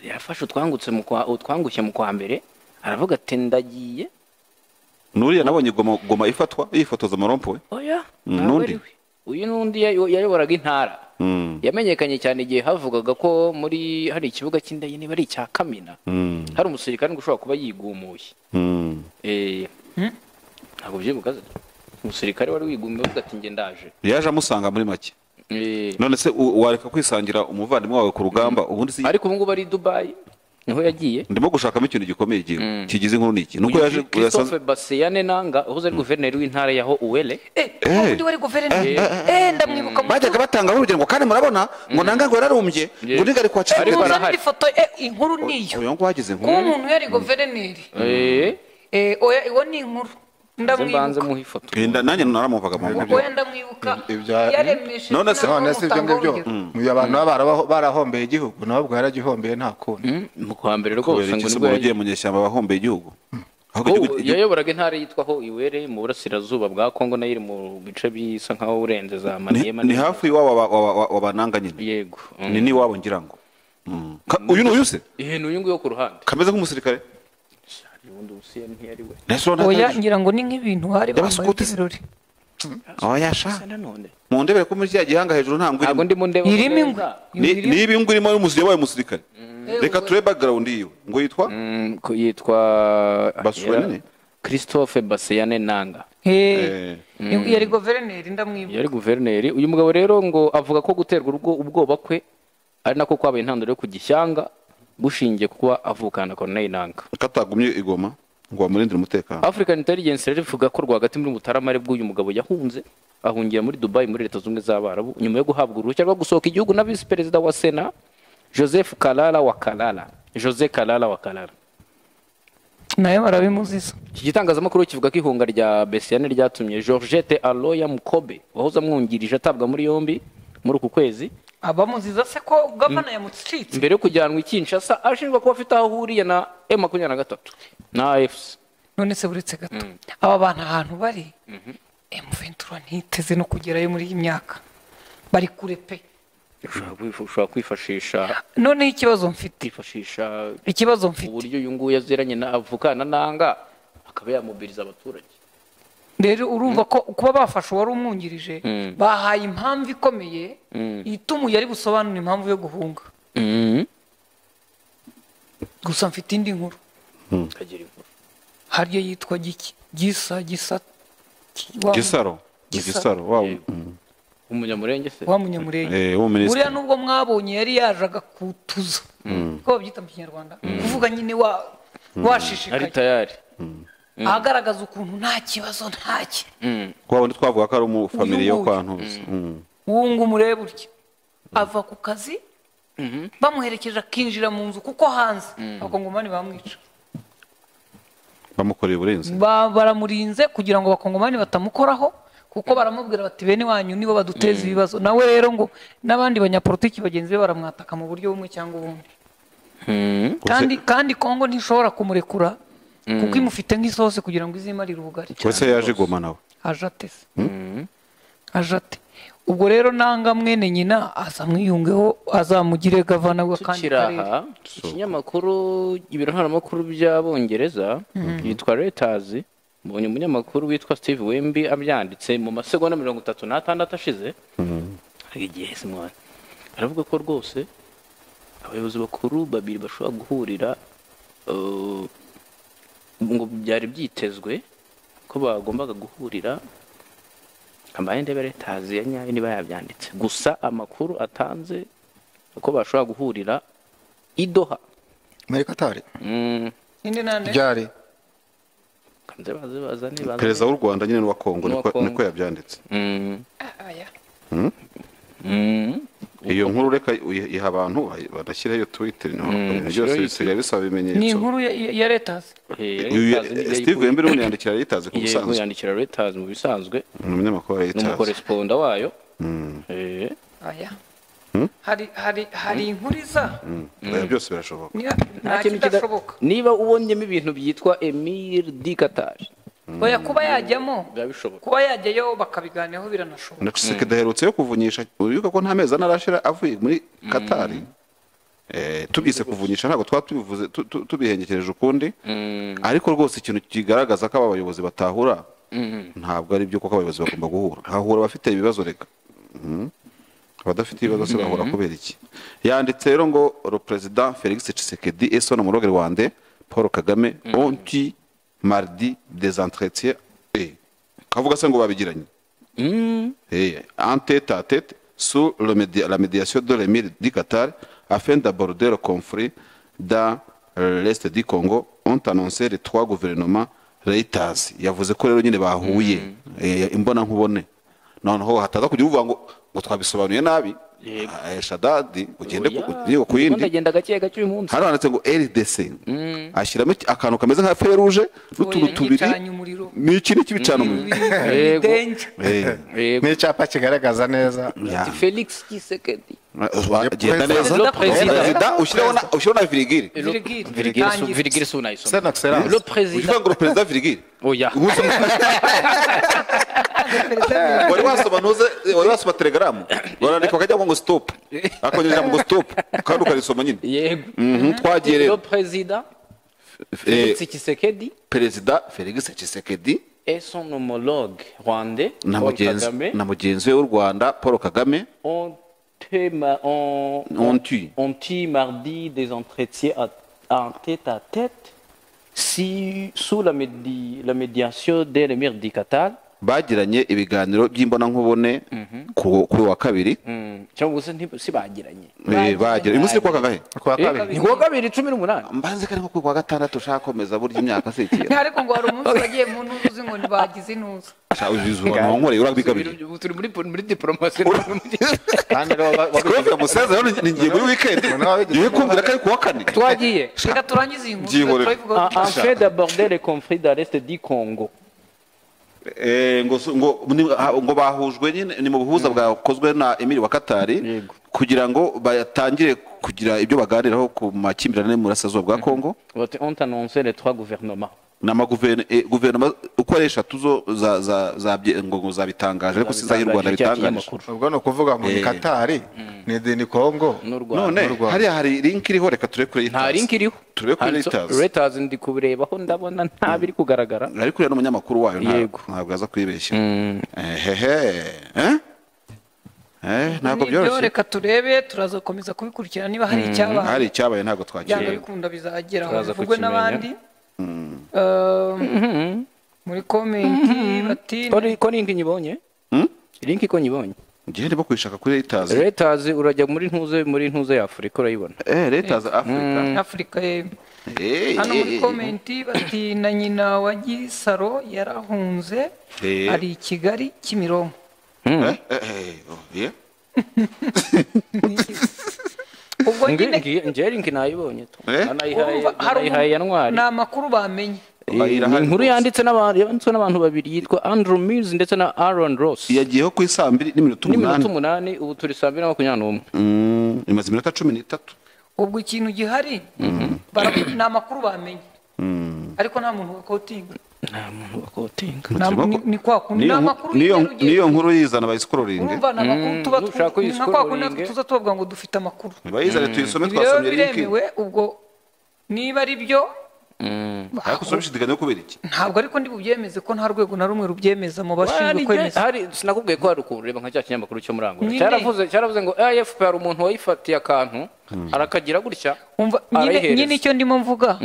Yafashe utwangutse mu kwa utwangushye mu kwa mbere, aravuga ati ndagiye. Nuriya nabonye Goma, Goma ifatwa yifotoza amarompuwe. Oya, ntabwo N'undi? ari we. Uyu n'undi yayoboraga intara. Yamenyekanye cyane igihe havugaga ko muri hari ikibuga cy'indege, niba ari icya Kamina, hari umusirikare ngo ushobora kuba yigumuye. Ntabwo byibuka se? Umusirikare wari wigumuye avuga ati njye ndaje. Yaje amusanga muri make. None se wareka kwisangira umuvandimwe wawe ku rugamba ubundi si? Ariko ubu ngubu ari i Dubai, niho yagiye. Ndimo gushakamo ikintu gikomeye kigize inkuru ni iki, nuko yaje Christophe Baseane Nanga uhoze ari guverineri w'intara ya Haut-Uele. Undi wari guverineri, ndamwibuka mu Bajyaga batanga urugero ngo kandi murabona ngo Nanga ngo yararumbye, ngo nigari kwa Ariko Tshisekedi. Uzanira arahari. ifoto, inkuru niyo. Uyu ngo wagize Kuba inkuru. umuntu yari guverineri, oya, iwo ni inkuru. Nze mbanze Ndamwibuka. muhe ifoto. Nanjye naramwumvaga mu nkuru. Oya, ndamwibuka. Yaremesheje None se inama None se ibyo bamutanga ngibyo, urugero. mu abantu baba barahombeye igihugu, nawe ubwo yaragihombeye, nta kundi. Mu kwa mbere rwose Kubera ngo iki se nibwo umuntu ugiye mu nyeshyamba wahombeye igihugu? Ahubwo Yayoboraga intara yitwa Haut-Uele mu burasirazuba bwa Kongo, nayo iri mu bice bisa nkaho urenze za Maniema. Ni hafi y'iwabo wa Bananga nyine. Yego. Ni n'iwabo ngira ngo. Uyu ni uyu se? Ni uyu nguyu wo ku ruhande. Kameze nk'umusirikare. Ubundi ubusiye ntiyari we. Nese urabona Oya, ngira ngo ni nk'ibintu bari bambaye Y'abaskuti se? by'ibirori. Oya sha. Se nanone. Mundebere ko muri kiriya gihanga hejuru nta ngwi Ntabwo irimo. ndimo ndeba Irimo ingwe. neza. Niba ingwe irimo yabaye umusirikare, reka turebe background yiwe ngo yitwa Yitwa Baswenene? Christophe Baseane Nanga. Yari guverineri, ndamwibuka. Yari guverineri. Uyu mugabo rero ngo avuga ko guterwa urugo ubwoba kwe ari nako kwabaye intandaro yo kugishyanga, bushingiye ku kuba avukana na Corneille Nanga. Katagumye igoma ngo bamurindire umutekano. African Intelligence rero ivuga ko rwagati muri Mutarama aribwo uyu mugabo yahunze, ahungira muri Dubai muri Leta Zunze Ubumwe z'Abarabu, nyuma yo guhabwa uruhushya rwo gusohoka igihugu na visi perezida wa Sena Joseph Kalala wa Kalala, Jose Kalala wa Kalala. Nayo barabimuziza. Iki gitangazamakuru kivuga ko ihunga rya Besiane ryatumye Georgette Aloya Mukobe wahoze amwungirije atabwa muri yombi muri uku kwezi. Abamuziza se ko gavana yamucitse? Mbere yo kujyanwa i Kinshasa ashinjwa kuba afite aho ahuriye na M23 na AFC. None se buretse gato, aba bantu ahantu bari, M23 ntiteze no kugerayo muri iyi myaka, bari kure pe. Ushobora kwifashisha Noneho ikibazo mfite kwifashisha ikibazo mfite uburyo uyu nguyu aziranye na avukana nanga, akaba yamobiriza abaturage. Rero urumva ko kuba bafashe uwari umwungirije, bahaye impamvu ikomeye ituma yari busobanure impamvu yo guhunga. Gusa mfite indi nkuru. Kagira inkuru. Harya yitwa giki, Gisa, Gisa Gisaro. Gisaro. Gisaro wa Umunyamurenge se? Wa Munyamurenge. W'umuminisitiri. Buriya nubwo mwabonye yari yaje agakutuza, ko babyita mu Kinyarwanda, kuvuga nyine wa Ari washishikaye, tayari. agaragaza ukuntu nta kibazo, ntaki. Kwa wundi twavuga ko ari umufamiliya yo Uyu kwa nguyu. Ntuzi. Wungu umurebe utya, ava ku kazi bamuherekeje, akinjira mu nzu, kuko hanze Abakongomani bamwica. Bamukoreye uburinzi. Baramurinze kugira ngo Abakongomani batamukoraho, kuko baramubwira bati bene wanyu nibo baduteza ibibazo. Nawe rero ngo n'abandi banyapolitiki bagenzi be baramwataka mu buryo bumwe cyangwa ubundi. Kandi Kongo ntishobora kumurekura kuko imufite nk'isosi kugira ngo izimarire ubugari. Wese yaje Goma nawe. Aje ate se? Aje ate? Ubwo rero Nanga mwene nyina azamwiyungeho, azamugire gavana w'akandi Tukiri karere. aha, ikinyamakuru, ibiro ntaramakuru by'Abongereza yitwa Reuters, mbonye umunyamakuru witwa Steve Wemby abyanditse mu masegonda 36 ashize. Hari igihe se mwana aravuga ko rwose abayobozi bakuru babiri bashobora guhurira, ngo byari byitezwe ko bagombaga guhurira. Ambaye ndebe Reuters ya nyayo niba yabyanditse. Gusa amakuru atanze ko bashobora guhurira i Doha. Muri Katari? Indi nande? Ryari? Kanze baze bazane bazane. Perezida w'u Rwanda nyine n'uwa Kongo. N'uwa Niko Kongo. niko yabyanditse. Aya. Iyo nkuru reka iha abantu banashyireho Twitter, niho ibintu byose bisigaye bisaba Ni ibimenyetso. inkuru ya Reuters. Uyu Steve Wemby ubundi yandikira Reuters ku Yego, busanzwe. yandikira Reuters mu bisanzwe. Ni umunyamakuru wa Ni Reuters. umukoresponda wayo. Aya, hari inkuru iza. Oya, byose birashoboka. Nta kintu kidashoboka. Niba ubonyemo ibintu byitwa Emir di Qatar, Oya, kuba yajyamo, biba bishoboka. kuba yajyayo bakabiganiraho biranashoboka. Na Tshisekedi aherutse yo kuvunyisha, uribuka ko nta mezi ane arashira avuye muri Katari. Tubyise kuvunyisha ntabwo twatubivuze tubihengekereje ukundi, ariko rwose ikintu kigaragaza ko aba bayobozi batahura ntabwo ari byo, kuko abayobozi bagomba guhura, hahura abafite ibibazo reka abadafite ibibazo se bahura kubera iki? Yanditse rero ngo le président Félix Tshisekedi et son homologue rwandais Paul Kagame ont eu mardi des entretiens kavuga se ngo babigiranye en tête à tête sous la médiation de l'émir du Qatar afin d'aborder le conflit dans l'est du Congo, ont annoncé les trois gouvernements. Reuters yavuze ko rero nyine bahuye imbona nkubone, noneho hataza kugira uvuga ngo twabisobanuye nabi. Shadadi ugende ku yindi, ndagenda gake gake uyu munsi. Hano handitse ngo RDC ashyiramo akantu kameze nka feu rouge n'utuntu tubiri, ni iki n'ikibicana umuriro ni icyapa kigaragaza neza Felix Tshisekedi genda neza perezida, ushyiraho na Virgile Virgile sunayisoma le président, uvuga ngo perezida Virgile oya wari wasoma ntuze, wari wasoma telegram barandika bakajya ngo stop, akongera ngo stop kandi ukarisoma nyine. Yego twagiye rero le président Félix Tshisekedi, perezida Félix Tshisekedi et son homologue rwandais Paul Kagame, na mugenzi we w'u Rwanda Paul Kagame ont eu mardi des entretiens en tête à tête sous la médiation de l'émir du Qatar. Bagiranye ibiganiro by'imbonankubone kuri wa kabiri, cyangwa se si bagiranye bagiranye umunsi ni kuwa kangahe? Ni kuwa kabiri 18 mbanze kari nko kuwa gatandatu ushaka komeza burya imyaka se ikiye. Ariko ngo hari umunsi bagiye mu ntuzi ngo ntibagize intuza turi muri diplomasi kandi rero musaza rero ngiye muri weekend ngiye kumvira ko ari kuwa kane twagiye. Reka turangize iyi nkuru. Afin d'aborder les conflits dans l'est du Congo. Ngo bahujwe nyine ni mu buhuza bwakozwe na Emir wa Katari kugira ngo batangire kugira ibyo baganiraho ku makimbirane mu burasirazuba bwa Congo. Ont annoncé les trois gouvernements. Nama guverinoma uko ari eshatu zo za ngo zabitangaje, ariko si iz'u Rwanda bitangaje. Ubwo no kuvuga ngo ni Katari ni Congo none hariya hari link iriho, reka turebe kuri Reuters. Nta link iriho, turebe kuri Reuters. Reuters ndi kubirebaho ndabona nta biri kugaragara, ariko uriya n'umunyamakuru wayo ntabwo aza kwibeshya. Ntabwo byoroshye. Reka turebe, turazakomeza kubikurikirana niba hari icyabaye. Hari icyabaye ntabwo twakiriye, bikunda bizagera aho bivugwe n'abandi. Muri komenti bati ko link nyibonye, link ko nyibonye ngiye ndimo kuyishaka kuri Reuters. Reuters urajya muri ntuze ya Afrika urayibona. Reuters Africa. Africa. Hano muri komenti bati na nyina wa Gisaro yarahunze ari i Kigali Kimironko. Ubwo nyine ngiye link nayibonye anayihaye ya Ntwari, ni amakuru bamenye. Inkuru yanditse n'abantu babiri yitwa Andrew Mills ndetse na Aaron Ross. Yagiyeho ku isaa 2:08, ubu turi saa 2:21, imaze iminota 13. Ubwo ikintu gihari ni amakuru bamenye, ariko nta muntu wakotinga, nta muntu wakotinga. Ni kwa kundi ni amakuru niyo nkuru yizana bayiscrolling. Urumva ni amakuru tuba kwa kundi tuza tubavuga ngo dufite amakuru, bayizane tuyisome, twasomye link. Ubwo niba ari byo ariko usubishidikanya kubera iki? Ntabwo ariko ndi bubyemeze ko nta rwego na rumwe rubyemeza mu bashinzwe kwemeza. Hari sinakubwiye ko hari ukuntu reba nka cya kinyamakuru cyo muri Angola cyaravuze ngo AFP hari umuntu wayifatiye akantu arakagira gutya. Umva nyine icyo ndimo mvuga,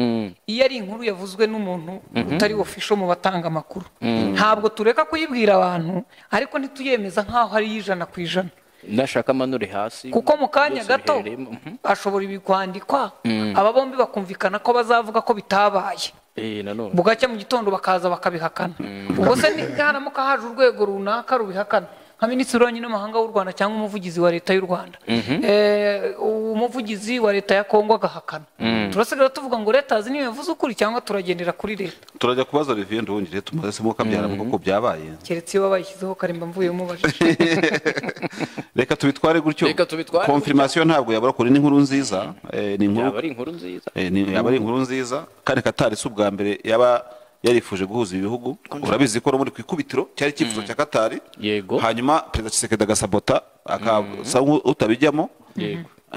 iyo ari inkuru yavuzwe n'umuntu utari official mu batanga amakuru, ntabwo tureka kuyibwira abantu, ariko ntituyemeza nkaho ari 100%. Ndashaka amanure hasi kuko mu kanya gato ashobora ibikwandikwa, aba bombi bakumvikana ko bazavuga ko bitabaye, bugacya mu gitondo bakaza bakabihakana. Ubwo se haramuka haje urwego runaka rubihakana nka minisitiri w'ububanyi n'amahanga w'u Rwanda cyangwa umuvugizi wa leta y'u Rwanda, umuvugizi wa leta ya Kongo agahakana, turasigara tuvuga ngo leta niyo yavuze ukuri cyangwa turagendera kuri leta? Turajya kubaza Olivier Nduhungire tumaze se mukabyara kuko byabaye, keretse iyo babayishyizeho Karimba mvuye mubajije. Reka tubitware gutyo, confirmation ntabwo yabura kuri n'inkuru nziza, ni inkuru yaba ari inkuru nziza, yaba ari inkuru nziza kandi Katari si ubwa mbere yaba yarifuje guhuza ibihugu. Urabizi ko muri kwikubitiro cyari cyifuzo cya Katari, hanyuma Perezida Tshisekedi agasabota akasa utabijyamo.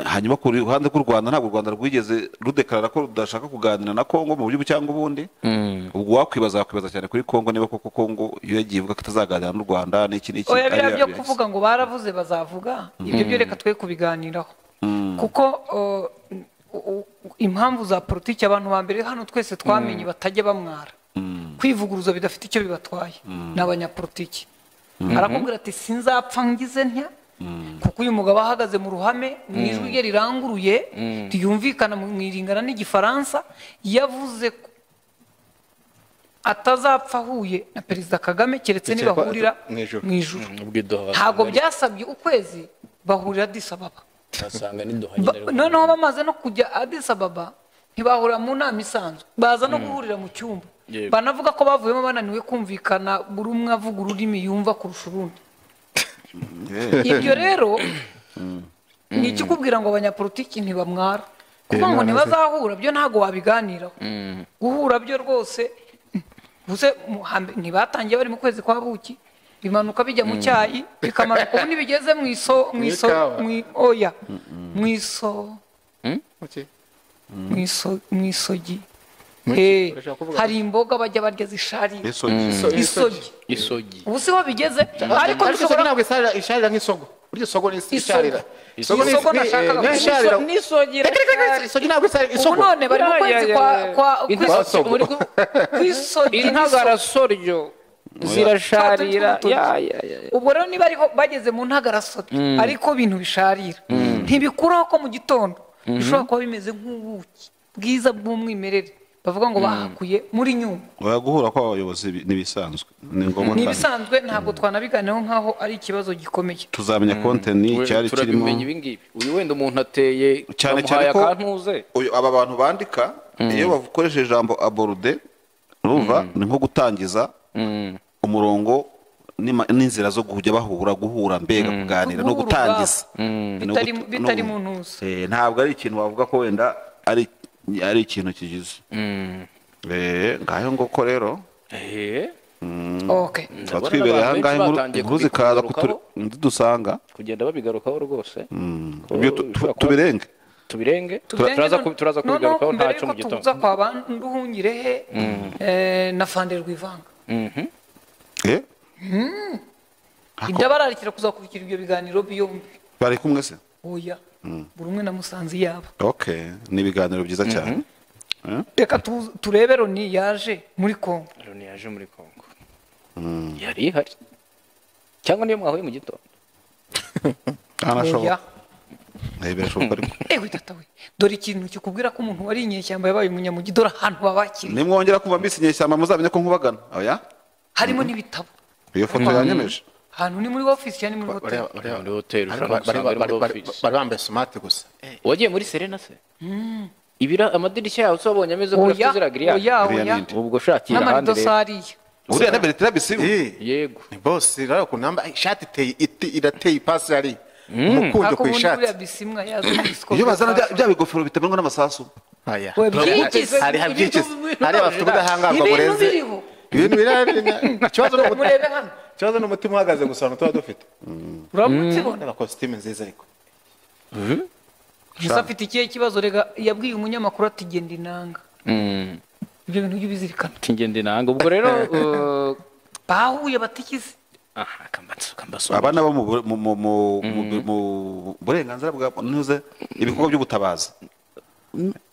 Hanyuma ku ruhande rw'u Rwanda, ntabwo u Rwanda rwigeze rudekarara ko rudashaka kuganira na Kongo mu buryo cyangwa ubundi. Ubwo wakwibaza cyane kuri Kongo, niba koko Kongo iyo yagiye ivuga ko itazaganira n'u Rwanda n'iki n'iki. Oya, biriya byo kuvuga ngo baravuze bazavuga, ibyo byo reka twe kubiganiraho, kuko impamvu za politiki abantu ba mbere hano twese twamenye batajya bamwara kwivuguruza bidafite icyo bibatwaye ni abanyapolitiki. Arakubwira ati sinzapfa ngize ntya, kuko uyu mugabo ahagaze mu ruhame mu ijwi rye riranguruye ryumvikana mu iringana n'igifaransa, yavuze ko atazapfa ahuye na Perezida Kagame keretse nibahurira mu ijuru. Ntabwo byasabye ukwezi, bahurira Addis Ababa. Noneho bamaze no kujya Addis Ababa ntibahurira mu nama isanzwe, baza no guhurira mu cyumba. Banavuga ko bavuyemo bananiwe kumvikana, buri umwe avuga ururimi yumva kurusha urundi. Ibyo rero ni ikikubwira ngo abanyapolitiki ntibamwara, kuko ngo ntibazahura byo ntabwo wabiganiraho. Guhura byo rwose ntibatangiye bari mu kwezi kwa buki, bimanuka bijya mu cyayi bikamanuka, ubu ntibigeze mu iso mu iso oya mu iso mu isogi. Hari imboga bajya barya zisharira, isogi. Ubu siho bigeze, ariko bishobora ntabwo isharira nk'isogo. Burya isogo ni isharira, isogo nashakaga n'isogi, isogi ntabwo isharira isogo. Ubu none bari mu kwezi kwa kwisogi, intagarasoryo zirasharira. Ubwo rero niba ariho bageze mu ntagarasoryo, ariko ibintu bisharira ntibikuraho ko mu gitondo bishobora kuba bimeze nk'ubuki bwiza bw'umwimerere bavuga ngo bahakuye muri Nyungwe. Oya, guhura kw'abayobozi nibisanzwe, ni ngombwa kandi nibisanzwe, ntabwo twanabiganeho nkaho ari ikibazo gikomeye. Tuzamenya content cyari kirimo ibi ngibi. Uyu wenda umuntu ateye cyane cyane ko uyu aba bantu bandika iyo bakoresheje ijambo aborde, urumva ni nko gutangiza umurongo n'inzira zo kujya bahura, guhura mbega kuganira no gutangiza bitari mu ntuza. Ntabwo ari ikintu wavuga ko wenda ari ikintu kigize. Ngayo ngoko rero. Okay. Twibereye aha ngaha inkuru zikaza dusanga kugenda babigarukaho rwose. Ibyo tubirenge. Turaza kubigarukaho ntacyo mu gitondo. Tuza kwa banduhungire he na Fande Rwivanga. Indabararikira kuzakurikira ibyo biganiro byombi. Bari kumwe se? Oya. Buri umwe na Musanzi yaba. Okay, ni ibiganiro byiza cyane. Reka turebe Loni yaje muri Kongo. Loni yaje muri Kongo. Yari ihari. Cyangwa niyo mwahuye mu gitondo. Anashoboka. Birashoboka ariko. Ewe tata we, dore ikintu kikubwira ko umuntu wari inyeshyamba yabaye umunyamugi, dore ahantu babakiriye. Nimwongera kumva mbisi inyeshyamba muzamenye ko nkubagana. Oya? Harimo n'ibitabo. Iyo foto yanyemeje. Ahantu ni muri office cyane muri hotel. Muri hotel ushobora gusanga ari muri office. Bari bambaye smart gusa. Wagiye muri Serena se? Ibira amadirishya yawe usabonye ameze ko afite zira grillage. Oya. Ubwo shakira ahandi rero. Uriya na Bertrand Bisimwa. Yego. Ni boss rero kunamba ishati iteye irateye ipasi yari. Umukunjo ku ishati. Iyo bazana bya bigofero bitamenwa n'amasasu. Aya. Hari habyikize. Hari abafite ubudahangarwa burenze. Ibintu birari. Ikibazo no murebe hano. Ikibazo n'umutima uhagaze gusa tuba dufite. Uramutibona na costume nziza ariko. Gusa afite ikihe kibazo rega yabwiye umunyamakuru ati genda inanga. Ibyo bintu by'ubizirikana. Ati genda inanga. Ubwo rero bahuye batikize. Aha kambaso. Abana bo mu burenganzira bwa ntuze ibikorwa by'ubutabazi.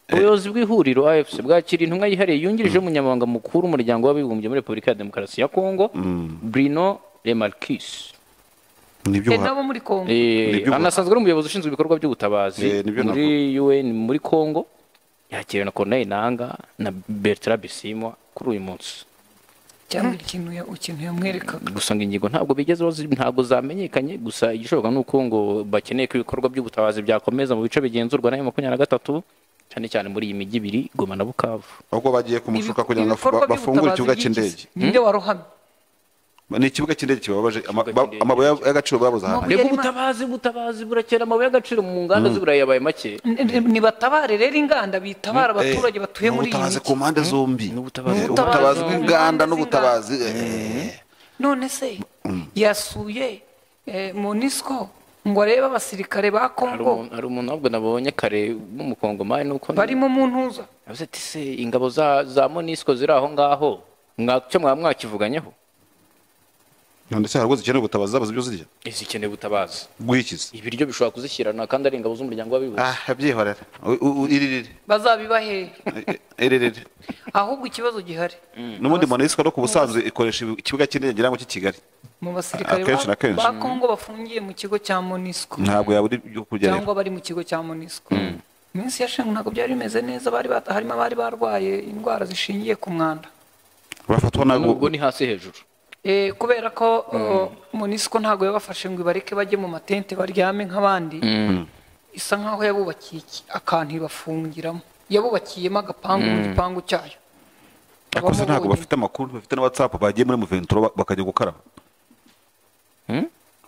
Ubuyobozi bw'ihuriro AFC bwakira intumwa yihariye yungirije umunyamabanga mukuru w'umuryango w'abibumbye muri Repubulika ya Demokarasi ya Kongo, Bruno Lemarquis. Nabo muri Kongo. Anasanzwe ari umuyobozi ushinzwe ibikorwa by'ubutabazi muri UN muri Kongo, yakiriwe na Corneille Nangaa na Bertrand Bisimwa kuri uyu munsi. Cyangwa ikintu yamwerekaga. Gusa ngo ingingo ntabwo bigeze ntabwo zamenyekanye, gusa igishoboka nuko ngo bakeneye ko ibikorwa by'ubutabazi byakomeza mu bice bigenzurwa na M23, cyane cyane muri iyi mijyi ibiri Goma na Bukavu. Ahubwo bagiye kumushuka kugira ngo bafungure ikibuga cy'indege. Ninde warohamye? Ni ikibuga cy'indege kibabaje, amabuye y'agaciro babuze ahantu. Rego ubutabazi burakera, amabuye y'agaciro mu nganda z'Iburayi yabaye make. Nibatabare rero inganda bitabara abaturage batuye muri iyi ubutabazi ku mpande zombi. Ubutabazi bw'inganda n'ubutabazi. None se yasuye MONUSCO Ngo arebe abasirikare ba Kongo. Hari umuntu ahubwo nabonye kare w'umukongomani nuko barimo mu ntuza. Yavuze ati se ingabo za MONUSCO ziri aho ngaho mwacyo mwakivuganyeho. Ndetse hari ubwo zikeneye ubutabazi zabuze ibyo zirya. Izikeneye ubutabazi. Bw'ikizi. Ibiryo bishobora kuzishyirana kandi ari ingabo z'umuryango w'abibumbye. Byihorera. Iririre. Bazabiba he? Iririre. Ahubwo ikibazo gihari. N'ubundi MONUSCO no ku busanzwe ikoresha ikibuga cy'indege ngira ngo cy'i Kigali. Mu basirikare ba Kongo bafungiye mu kigo cya MONUSCO. Ntabwo yabura ibyo kurya rero. Cyangwa bari mu kigo cya MONUSCO. Iminsi yashize ntabwo byari bimeze neza, bari harimo abari barwaye indwara zishingiye ku mwanda. Bafatwa nabwo ubwo ni hasi hejuru. Kubera ko MONUSCO ntabwo yabafashe ngo ibareke bajye mu matente baryame nk'abandi. Isa nkaho yabubakiye akantu ibafungiramo. Yabubakiyemo agapangu mu gipangu cyayo. Akoze ntabwo bafite amakuru, bafite na WhatsApp, bagiye muri Muventura bakajya gukaraba.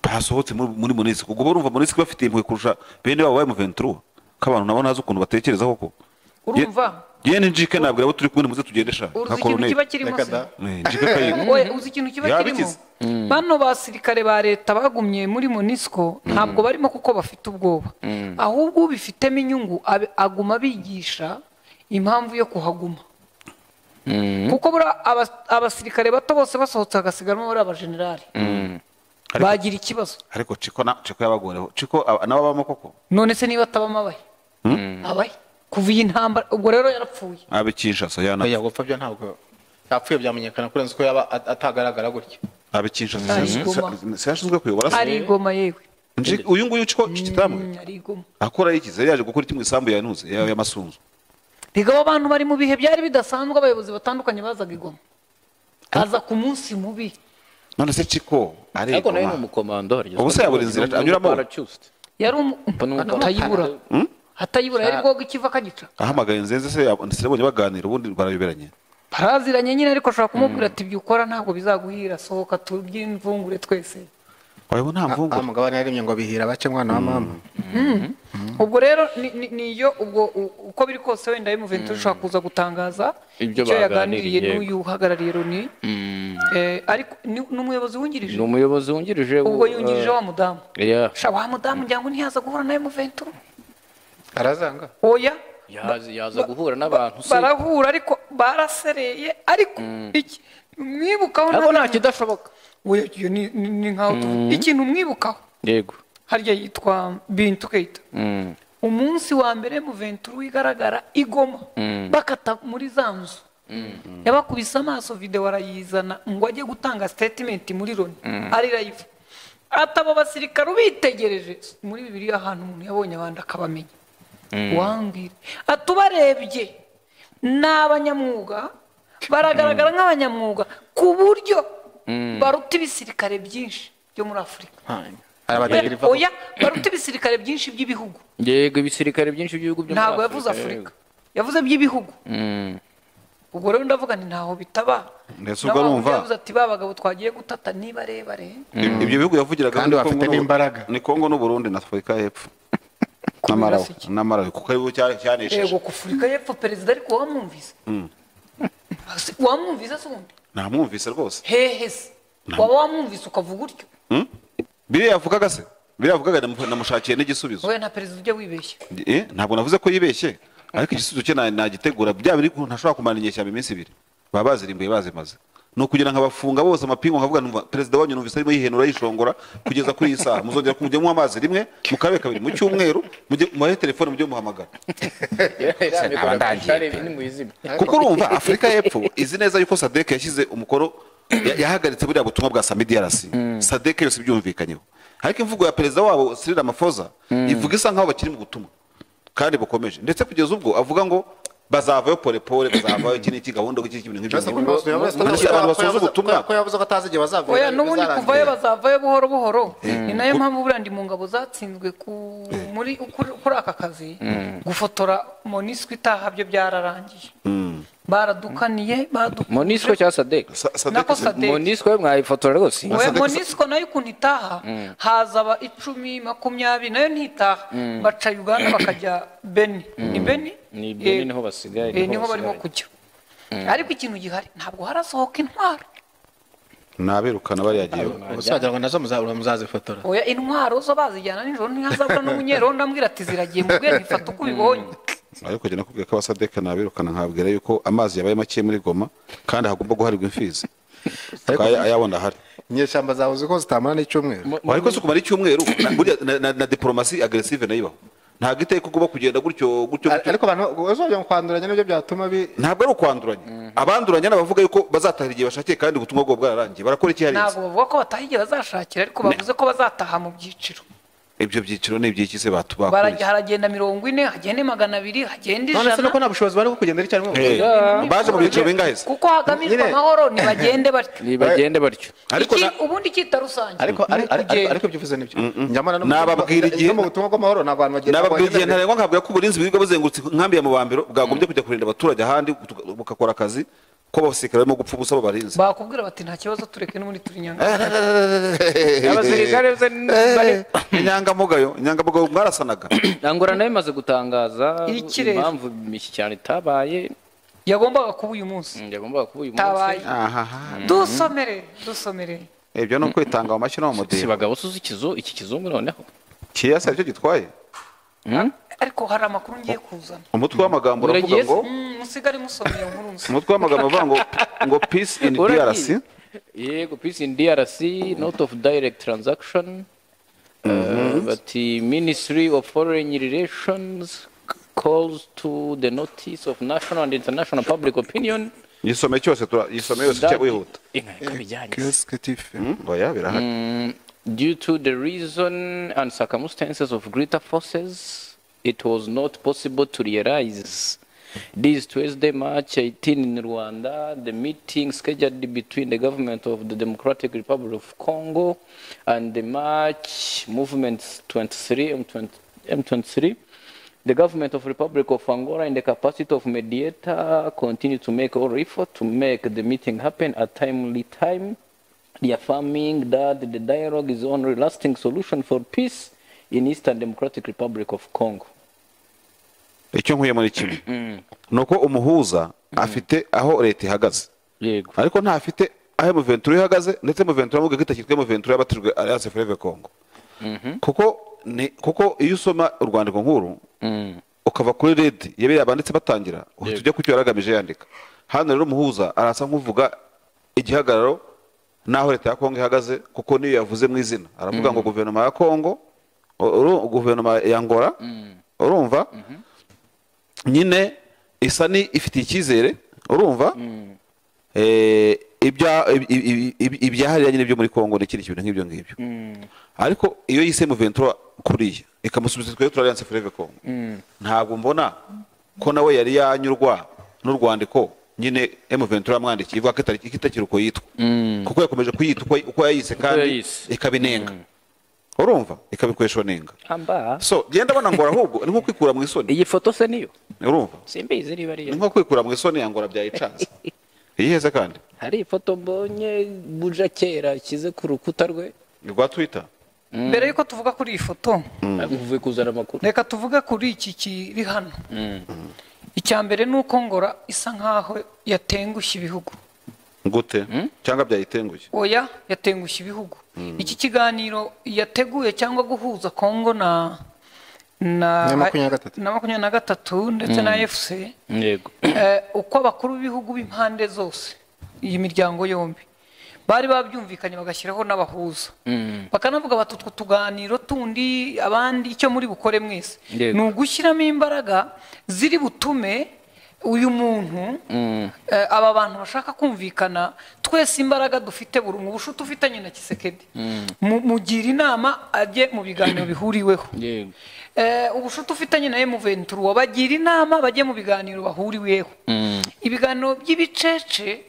Basohotse muri MONUSCO. Ubwo barumva MONUSCO bafite impuhwe kurusha bene babo baye Muventura. Ko abantu nabo ntazi ukuntu batekereza koko. Urumva? Yene njike nabwira abo turi kumwe muze tugendesha nka colonel. Oya uzi ikintu kiba kirimo. Bano basirikare ba leta bagumye muri MONUSCO ntabwo barimo kuko bafite ubwoba. Ahubwo ubifitemo inyungu aguma bigisha impamvu yo kuhaguma. Kuko bura abasirikare bato bose basohotse hagasigaramo bari abagenerali. Bagira ikibazo. Ariko Chiko na Chiko yabagoreho. Chiko nabo abamo koko. None se niba atabamo abahe? Abahe. Kuva iyi ntambara ubwo rero yarapfuye. Abe Kinshasa yana. Oya gupfa byo ntabwo yapfuye byamenyekana kurenza uko yaba atagaragara gutya. Abe Kinshasa yashinzwe kuyobora se. Ari Goma yewe. Uyu nguyu Chiko kitamwe. Ari Goma. Akora yikize yaje gukora iki mu isambu ya Ntuze ya Masunzu. Riga abo bantu bari mu bihe byari bidasanzwe, abayobozi batandukanye bazaga i Goma. Aza ku munsi mubi. None se Chiko ari Ariko nawe ni umukomando. Ubu se yabura inzira anyuramo. Yari atayibura. Hatayibura yari bwoga ikiva kagica. Ahamagaye nzenze se ndetse baganira ubundi barayoberanye. Baraziranye nyine ariko ashobora kumubwira ati ibyo ukora ntabwo bizaguhira, sohoka tubyimvungure twese. Oya nta mvungure. Amugabane yaremye ngo bihira bake mwana wa mama. Ubwo rero niyo ubwo uko biri kose wenda M23 ushobora kuza gutangaza ibyo yaganiriye n'uyu uhagarariye Loni. Ariko n'umuyobozi wungirije. Ni umuyobozi wungirije ubwo yungirije wa mudamu. Sha wa mudamu ngira ngo ntiyaza guhura na M23. Arazanga. Oya yaza guhura n'abantu se. Barahura ariko barasereye ariko iki mwibukaho ntabwo nta kidashoboka. Oya iyo ni nkaho ikintu mwibukaho. Yego. Harya yitwa Bintu Keita. Umunsi wa mbere M23 igaragara i Goma bakata muri za nzu. Yabakubise amaso video arayizana ngo ajye gutanga statement muri Loni ari live. Atabo basirikare ubitegereje muri Bibiliya ahantu umuntu yabonye abandi akabamenya. Wambwira atubarebye n'abanyamwuga baragaragara nk'abanyamwuga ku buryo baruta ibisirikare byinshi byo muri Afurika. Oya baruta ibisirikare byinshi by'ibihugu. Yego ibisirikare byinshi by'ibihugu byo muri Afurika. Ntabwo yavuze Afurika. Yavuze by'ibihugu. Ubwo rero ndavuga nti ntaho bitaba. Ndetse ubwo urumva yavuze ati babagabo twagiye gutata niba rebare. Ibyo bihugu yavugiraga kandi bafite n'imbaraga. Ni Kongo n'u Burundi na Afurika y'Epfo. Namara kuko ari cyanesheje. Yego ku Afurika y'Epfo perezida ariko wamwumvise. Wamwumvise se ubundi? Namwumvise rwose. Hehe se. Waba wamwumvise ukavuga utyo? Biriya yavugaga se? Biriya yavugaga namushakiye n'igisubizo. Oya nta perezida ujya wibeshya. Ntabwo navuze ko yibeshye. Ariko igisubizo cye nagitegura bya biri ntashobora kumara inyeshyamba iminsi ibiri. Baba bazirimbuye bazimaze. No kugira ngo abafunga bose amapingu nkavuga numva perezida wanyu numvise arimo yihenura yishongora kugeza kuri iyi saha muzongera kumujya mu amazi rimwe mukabe kabiri mu cyumweru mujye muhe telefone mujye muhamagara. Kuko urumva Afurika y'Epfo izi neza yuko SADC yashyize umukono yahagaritse buriya butumwa bwa SAMIDRC. SADC yose byumvikanyeho. Ariko imvugo ya perezida wabo Cyril Ramaphosa ivuga isa nkaho bakiri mu butumwa kandi bukomeje, ndetse kugeza ubwo avuga ngo bazavayo pole pole, bazavayo iki n'iki gahunda iki ibintu nk'ibyo. Abantu basoza ubutumwa ko yavuze ko atazi igihe bazavayo. Oya n'ubundi kuvayo bazavayo buhoro buhoro. Ni nayo mpamvu buriya ndi mu ngabo zatsinzwe muri kuri aka kazi gufotora MONUSCO itaha byo byararangiye. Baradukaniye MONUSCO cya SADC. Nako SADC. MONUSCO mwayifotora rwose. Oya MONUSCO nayo ukuntu itaha haza aba 10 20 nayo ntitaha baca Uganda bakajya Beni. Ni Beni? Ni Beni niho basigaye niho barimo kujya. Ariko ikintu gihari ntabwo harasohoka intwaro. Nabirukana bariyagiye. Usagira ngo nazo muzazifotora. Oya intwaro zo bazijyana nijoro ntihazabura n'umunyerondo ambwira ati ziragiye mu bwenge ifata uko ubibonye. Ariko je nakubwiye ko abasadeka nabirukana nkabwira yuko amazi yabaye make muri Goma kandi hagomba guharirwa imfizi. Ayabona ahari. Inyeshyamba zawe uzi ko zitamara n'icyumweru. Ariko se kumara icyumweru burya na diplomasi agressive nayibaho. Ntabwo iteka ugomba kugenda gutyo gutyo. Ariko abantu bazajya kwanduranya nibyo byatuma bi ntabwo ari ukwanduranya. Abanduranya nabavuga yuko bazatahira igihe bashakiye kandi ubutumwa bwo bwararangiye. Barakora iki hariya? Ntabwo bavuga ko bataha igihe bazashakira ariko bavuze ko bazataha mu byiciro. Ibyo byiciro ni ibyiki se batubakuriye? Barajya haragenda 40, hagende 200, hagende 100. None se nuko nta bushobozi bari kugenda icyarimwe. Baje mu byiciro bingahe se? Kuko hagamijwe amahoro nibagende batyo. Nibagende batyo. Ariko ubundi kita rusange. Ariko ariko byuvuze nibyo. Nyamara nababwira igihe no mu butumwa bw'amahoro n'abantu bagenda. Nababwira igihe ntarengwa nkabwira ko uburinzi bwirirwa buzengurutse inkambi ya Mubambiro bwagombye kujya kurinda abaturage ahandi bukakora akazi ko abasirikare barimo gupfa ubusa babarinze. Bakubwira bati nta kibazo tureke n'ubundi turi nyanga. Abasirikare bari inyangamugayo, inyangamugayo mwarasanaga. Angola nayo imaze gutangaza impamvu imishyikirano itabaye. Yagombaga kuba uyu munsi. Yagombaga kuba uyu munsi. Dusomere. Ibyo no kwitanga mu mashyi no mu mudiho. Si bagabo suzi iki kizungu noneho. Kiyasa cyo gitwaye. Ariko hari amakuru ngiye kuzana. Umutwe w'amagambo uravuga ngo musigare musomeye inkuru nzi. Umutwe w'amagambo uvuga ngo peace in DRC. Yego peace in DRC not of direct transaction. But the Ministry of Foreign Relations calls to the notice of national and international public opinion. Yisome cyose yisome yose cyo wihuta. Oya birahari. Due to the reason and circumstances of greater forces, it was not possible to realize this Tuesday, March 18 in Rwanda, the meeting scheduled between the government of the Democratic Republic of Congo and the March Movement 23 M23. The government of Republic of Angola, in the capacity of mediator, continued to make all effort to make the meeting happen at timely time, reaffirming that the dialogue is the only lasting solution for peace in Eastern Democratic Republic of Congo. Icyo nkuye muri kimwe nuko umuhuza afite aho leta ihagaze. Yego. Ariko nta afite aho M23 ihagaze ndetse M23 amuga kitakitwe M23 yabatijwe Alliance Fleuve Congo. Kuko iyo usoma urwandiko nkuru ukava kuri red yabiri abanditse batangira uhita ujya kucyo yaragamije yandika. Hano rero umuhuza arasa nkuvuga igihagararo naho leta ya Kongo ihagaze kuko niyo yavuze mu izina aravuga ngo guverinoma ya Kongo guverinoma ya Angola urumva nyine isa ni ifite icyizere urumva ibyahariye nyine byo muri Kongo n'ikindi kintu nk'ibyo ngibyo. Ariko iyo yise M23 kuriya ikamusubiza twe Alliance Fleuve Congo ntabwo mbona ko nawe yari yanyurwa n'urwandiko nyine M23 amwandikiye ivuga ko itakiri uko yitwa kuko yakomeje kuyita uko yayise kandi ikabinenga urumva ikabikoresha nenga. So genda bona ngora ahubwo ni nko kwikura mu isoni. Iyi foto se niyo urumva simbizi niba ari ni nko kwikura mu isoni yangora byayicanze. Iheze kandi hari ifoto mbonye buja kera ikize ku rukuta rwe rwa Twitter. Mbere yuko tuvuga kuri iyi foto uvuye kuzana amakuru reka tuvuge kuri iki kiri hano. Icya mbere nuko Ngora isa nkaho yatengushye ibihugu. Gute? Cyangwa byayitengushye? Oya yatengushye ibihugu. Iki kiganiro yateguye cyangwa guhuza Kongo na 23 ndetse na FC. Yego. Uko abakuru b'ibihugu b'impande zose iyi miryango yombi bari babyumvikanye bagashyiraho n'abahuza. Bakanavuga bati utwo tuganiro tundi abandi icyo muri bukore mwese ni ugushyiramo imbaraga ziri butume uyu muntu aba bantu bashaka kumvikana twese imbaraga dufite buri mu bushuti ufitanye na Kisekedi mugira inama ajye mu biganiro bihuriweho. Ubushuti ufitanye na M23 wabagira inama bajye mu biganiro bahuriweho. Ibiganiro by'ibicece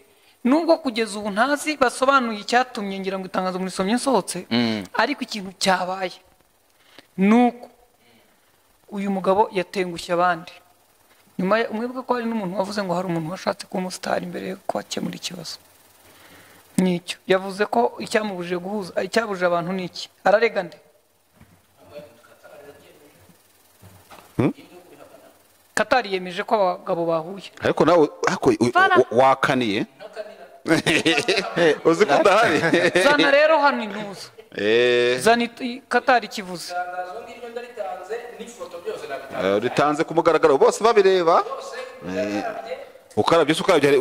nubwo kugeza ubu ntazi basobanuye icyatumye ngira ngo itangazo muri somye nsohotse ariko ikintu cyabaye nuko uyu mugabo yatengushye abandi. Nyuma umwibuka ko hari n'umuntu wavuze ngo hari umuntu washatse kuba umusitari imbere yo kwakemura ikibazo. Nicyo yavuze ko icyamubujije guhuza icyabuje abantu niki ararega nde? Katari yemeje ko abagabo bahuye. Ariko nawe wakaniye Uzi ko udahari. Zana rero hano intuza. Zana Katari kivuze. Ritanze ku mugaragaro bose babireba. Ukarabye ukarabye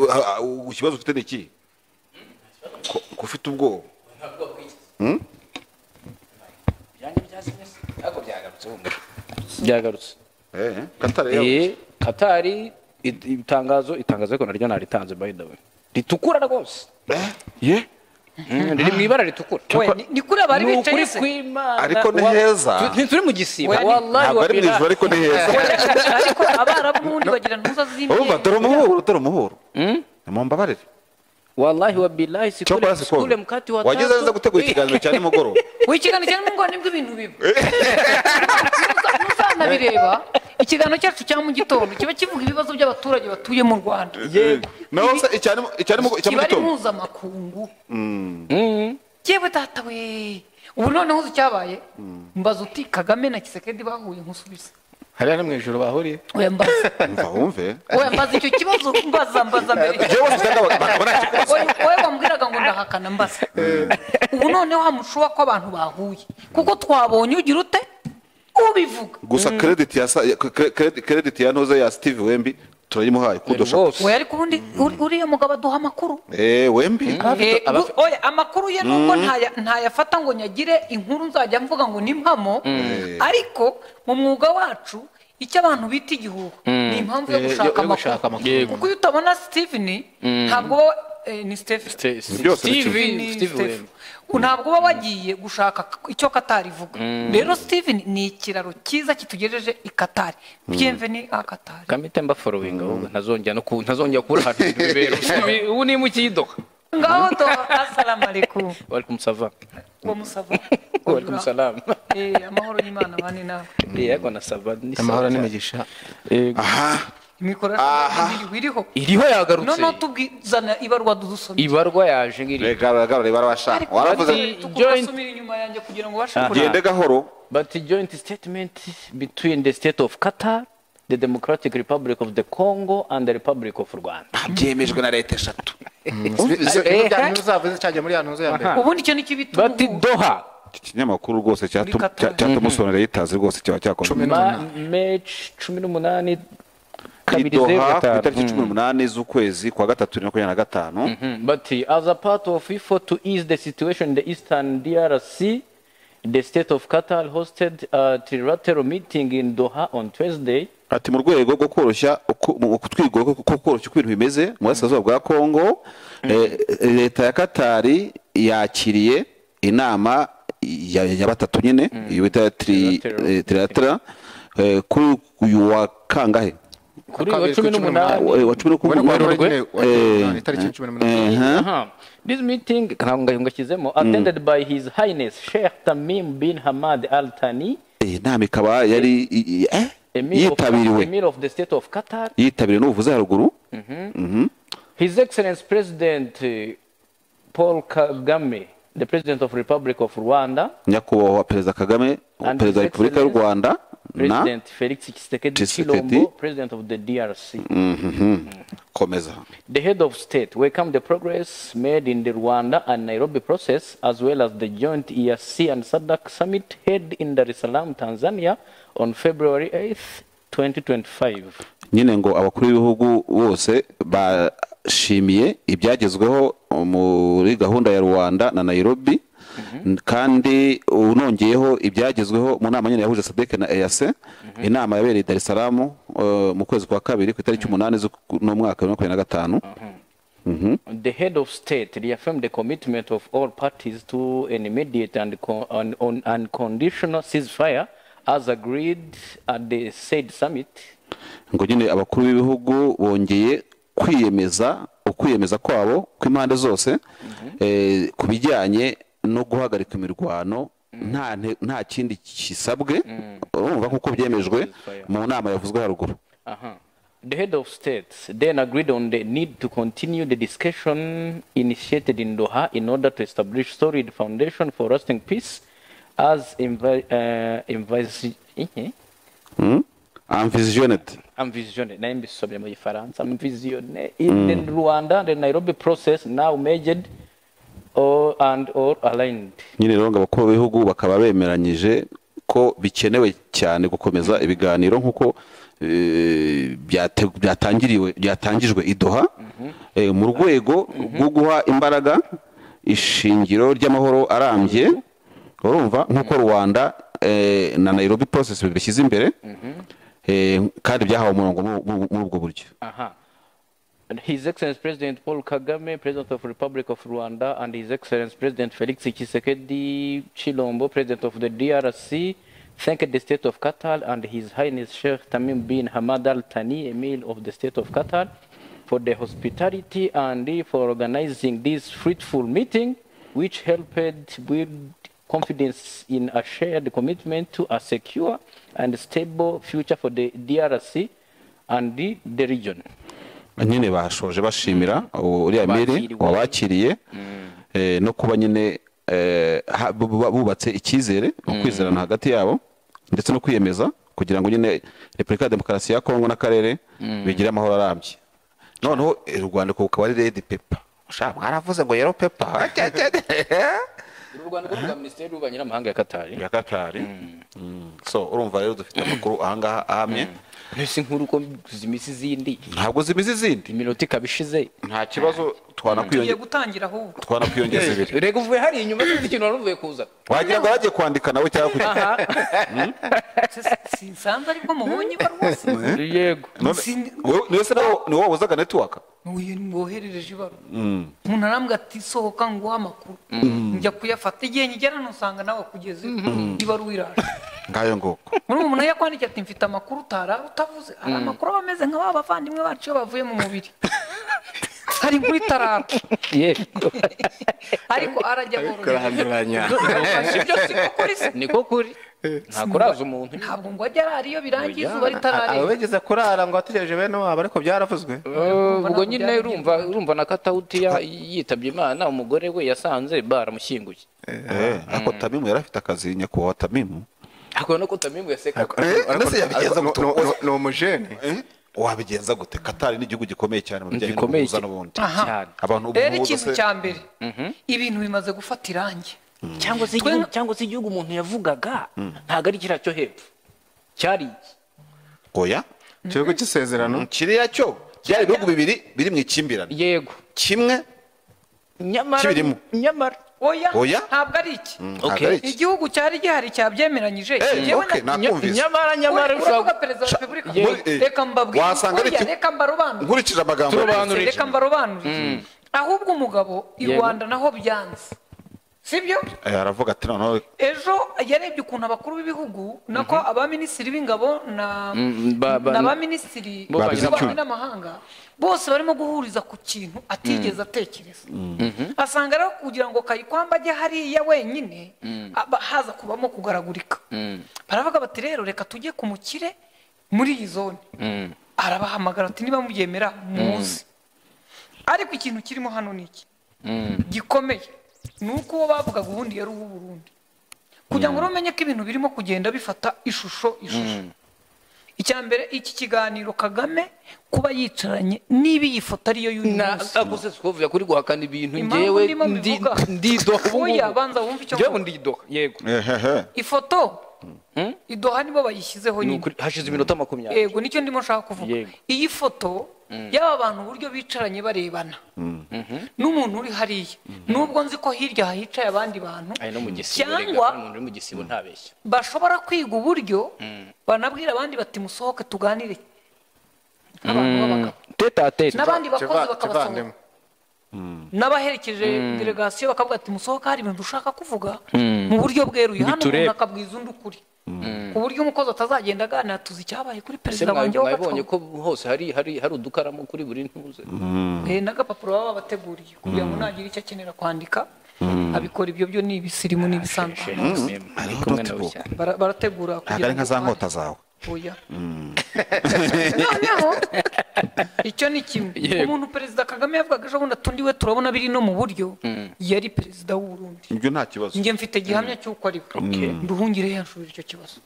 ikibazo ufite ni iki? Ko ufite ubwoba? Byagarutse. Katari. Katari itangazo ariko naryo naritanze by the way. Ritukura rwose. Ye? Riri mu ibara ritukura. Ni kuri abari bicaye se. Ariko ni heza. Ntituri mu gisibo. Wallahi ntabwo ari mu ijuru ariko ni heza. Ariko abarabu n'ubundi bagira ntuza z'imyeru. Urumva dore umuhuro. Mumbabarire. Wallahi wa billahi sikule mkati wa tatu. Wageze neza gutegura ikiganiro cya nimugoroba. Ikiganiro cya nimugoroba nibwo ibintu biba. Muzanabireba. Ikiganiro cyacu cya mu gitondo kiba kivuga ibibazo by'abaturage batuye mu Rwanda. Yego. Naho se icya mu gitondo. Kiba mpuzamakungu. Yewe data we. Ubu noneho uzi cyabaye? Mbaza uti Kagame na Kisekedi bahuye nkusubiza. Hariya ni mu ijuru bahuriye. Oya mbaza. Umva wumve. Oya mbaza icyo kibazo mbaza mbere. Jewe usanga bakabona kikubaza. Oya wambwiraga ngo ndahakana mbaza. Ubu noneho hamushuwa ko abantu bahuye. Kuko twabonye ugira ute? Ubivuga. Gusa credit ya credit ya ntoze ya Steve Wembi turayimuhaye kudosha. Oya ariko ubundi uriya mugabo aduha amakuru. Wembi. Oya amakuru ye nubwo ntayafata ngo nyagire inkuru nzajya mvuga ngo ni impamo, ariko mu mwuga wacu icyo abantu bita igihuha ni impamvu yo gushaka amakuru. Kuko iyo utabona Steven ntabwo ni Steve. Steve. Ntabwo uba wagiye gushaka icyo Katari ivuga. Rero Steven ni ikiraro cyiza kitugejeje i Katari. Bienvenue a Katari. Kamite mba following ahubwo ntazongera no ntazongera kubura hano bibero. Ubu ni mu kidoka. Ngaho to assalamu alaikum. Wa alaikum salam. Wa musava. Wa alaikum salam. Amahoro y'Imana bane nawe. Yego na sava ni amahoro n'imigisha. Aha. Imikoro iriho. Iriho yagarutse. No tubwizana ibarwa dudusomye. Ibarwa yaje ngiri. Rega ibarwa waravuze joint inyuma yanjye kugira ngo bashe kureba. Gende gahoro. But joint statement between the state of Qatar, the Democratic Republic of the Congo and the Republic of Rwanda. Byemejwe na leta eshatu. Uzavuze cyajya muri yantuzo ya mbere. Ubundi icyo ni kibitugu. But Doha ikinyamakuru rwose cyatumusonera yitazi rwose cyaba cyakomeye. Match 18 Doha ku itariki 18 z'ukwezi kwa gatatu 2025. But as a part of effort to ease the situation in the Eastern DRC, the state of Qatar hosted a trilateral meeting in Doha on Tuesday. Ati mu rwego rwo koroshya kutwigwa ko koroshya uko ibintu bimeze mu burasirazuba bwa Kongo, leta ya Katari yakiriye inama ya batatu nyine iyo bita trilateral kuri uyu wa kangahe? Kuri wa 18 Werurwe itariki 18. This meeting ngashyizemo attended by His Highness Sheikh Tamim bin Hamad Al Thani. Inama ikaba yari yitabiriwe Emir of the State of Qatar, yitabiriwe n'ubuvuze haruguru. His Excellency President Paul Kagame, the President of Republic of Rwanda, Nyakubahwa Perezida Kagame, Perezida wa Repubulika y'u Rwanda, President Felix Tshisekedi Tshilombo, President of the DRC. Komeza. The head of state welcomed the progress made in the Rwanda and Nairobi process, as well as the joint EAC and SADC summit held in Dar es Salaam, Tanzania, on February 8th, 2025. Nyine ngo abakuru b'ibihugu bose bashimiye ibyagezweho muri gahunda ya Rwanda na Nairobi, kandi unongeyeho ibyagezweho mu nama nyine yahuje SADC na EAC, inama yabereye Dar es Salaam mu kwezi kwa kabiri ku itariki 8 z'umwaka wa 2025. The head of state reaffirmed the commitment of all parties to an immediate and unconditional ceasefire as agreed at the said summit. Ngo nyine abakuru b'ibihugu bongeye kwiyemeza ukwiyemeza kwabo kw'impande zose ku bijyanye no guhagarika imirwano nta kindi kisabwe, urumva kuko byemejwe mu nama yavuzwe haruguru. The head of states then agreed on the need to continue the discussion initiated in Doha in order to establish solid foundation for lasting peace as Envisioned. Envisioned, nayo mbisomye mu Gifaransa. Envisioned in the Rwanda the Nairobi process now merged or and or aligned. Nyine rero ngo abakuru b'ibihugu bakaba bemeranyije ko bikenewe cyane gukomeza ibiganiro nk'uko byatangiriwe byatangijwe i Doha, mu rwego rwo guha imbaraga ishingiro ry'amahoro arambye, urumva, nk'uko Rwanda na Nairobi process bishyize imbere, kandi byahawe umurongo muri ubwo buryo. Aha. And His Excellency President Paul Kagame, President of Republic of Rwanda, and His Excellency President Felix Tshisekedi Chilombo, President of the DRC, thanked the State of Qatar and His Highness Sheikh Tamim bin Hamad Al Thani, Emir of the State of Qatar, for the hospitality and for organizing this fruitful meeting, which helped build confidence in a shared commitment to a secure and stable future for the DRC and the region. Nyine bashoje bashimira uriya miri Bakiriwe. Wabakiriye, no kuba nyine bubatse icyizere, ukwizerana hagati yabo, ndetse no kwiyemeza kugira ngo nyine Repubulika ya Demokarasi ya Kongo n'akarere bigire amahoro arambye. Noneho urwandiko rukaba ari red paper. Sha, mwaravuze ngo yellow paper. Uru rwandiko rwa Minisiteri y'Ububanyi n'Amahanga ya Qatar. Ya Katari. So urumva rero dufite amakuru ahangaha ahamye. Mbese inkuru uko zimisi izindi? Ntabwo zimize izindi. Iminota ikaba ishize. Nta kibazo. Tugiye gutangira ahubwo. Twanakwiyongeza ibiri. Rega uvuye hariya inyuma, sinzi ikintu wari uvuye kuza. Wagira ngo yaragiye kwandika nawe cyangwa kugira Sinsanze aribwo mubonye ibaruwa se? Yego. Niwe se nawe ni wowe wabuzaga network? Woherereje ibaruwa, umuntu arambwira ati: "Sohoka nguhe amakuru." Njya kuyafata, igihe nkigera nusanga nawe kugeze ibaruwa iraje. Ngayo nguko. Muri umuntu yakwandikiye ati: "Mfite amakuru utara utavuze." Hari amakuru aba ameze nka ba bavandimwe bacu iyo bavuye mu mubiri, hari inkuru itarara. Yego. Ariko arajya borohereza. Kuranduranya. Sibyo, siko kuri se? Niko kuri, nta kuraza umuntu. Ntabwo ngo ajye arara iyo birangiye, izuba Abo ritararenga. bigeze kurara ngo bategereje bene wabo, ariko byaravuzwe. Ubwo nyine urumva na Katawuti yitabye Imana, umugore we yasanze baramushyinguye. Ariko Tamimu yari afite akazi, nyakubahwa Tamimu. Ariko no ko Tamimu yasekaga. Mbese yabigenza gute? Ni umujene. Wabigenza gute? Katari ni igihugu gikomeye cyane mu bijyanye Gikomeye n'ubuhuza n'ubundi. Cyane. Abantu Rero ubuhuza ikintu cya mbere, ibintu bimaze gufata irangi. Cyangwa se igihugu umuntu yavugaga ntabwo ari kiriya cyo hepfo, cyari iki? Oya. Igihugu cy'isezerano. Kiriya cyo byari ibihugu bibiri biri mu ikimbirane. Yego. Kimwe Nyamara kibirimo. Nyamara Oya. Oya. Ntabwo ari iki. Ntabwo Okay. ari iki. Igihugu cyari gihari cyabyemeranyije. Njyewe Okay, nakumvise. Nyamara Uravuga ushobora perezida wa repubulika. Reka Reka mbabwire. Wasanga ari Oya, reka mbarobanure. Nkurikije amagambo. Turobanure. Reka mbarobanure. Ahubwo umugabo i Rwanda naho byanze, sibyo? Aravuga ati noneho Ejo yarebye ukuntu abakuru b'ibihugu, nako abaminisitiri b'ingabo na n'abaminisitiri Babize b'ububanyi icyuma. n'amahanga bose barimo guhuriza ku kintu atigeze atekereza. Asanga rero kugira ngo Kayikwamba ajye hariya wenyine, haza kubamo kugaragurika. Baravuga bati: "Rero reka tujye ku mukire muri iyi zone." Arabahamagara ati: "Niba mubyemera muze." Ariko ikintu kirimo hano ni iki gikomeye, ni uko uwo bavugaga ubundi yari uw'u Burundi. Kugira ngo rero umenye ko ibintu birimo kugenda bifata ishusho, icya mbere, iki kiganiro Kagame kuba yicaranye, niba iyi foto ariyo y'uyu Na munsi. Akuse sikovuya kuri guhakana ibintu. Impamvu Njyewe ndimo mbivuga. Ndidoha ubu Oya, ngubu. banza wumve icyo Njyewe mvuga. ndidoha, yego. Ehehe. Ifoto idoha nibo bayishyizeho Ni nyine. ukuri, hashize iminota 20. Yego, nicyo ndimo nshaka kuvuga. Yego. Iyi foto y'aba bantu, uburyo bicaranye barebana n'umuntu uri hariya, nubwo nzi ko hirya hicaye abandi bantu, Ari no mu gisibo rega, cyangwa umuntu uri mu gisibo ntabeshya. Bashobora kwiga uburyo banabwira abandi bati: "Musohoke tuganire nk'abantu b'abagabo." Tete à tête. N'abandi bakozi bakabasohora, Kivandimwe. N'abaherekeje delegasiyo bakavuga ati: "Musohoke, hari ibintu dushaka kuvuga mu buryo bweruye hano." Biturebe. Umuntu akabwiza undi ukuri, ku buryo umukozi atazagenda aganira: "Tuzi icyabaye kuri Ese perezida wanjye mwabibonye w'agatsiko." ko hose hari udukaramu kuri buri ntuze? N'agapapuro baba babateguriye kugira ngo nagira icyo akenera kwandika abikora. Ibyo byo ni ibisirimu, ni ibisanzwe. Ari kumwe nawe Notebook. cyane. Barategura Ntabwo kugira ari nka za ngo nkota zawe. Oya. Noneho icyo ni kimwe. Yego. Umuntu Perezida Kagame yavugaga ejo bundi ati: "Undi we turabona biri no mu buryo," yari perezida w'u Burundi. Ibyo nta kibazo. Njye mfite gihamya cy'uko ari we. Okay. Nduhungire yanshubije icyo kibazo.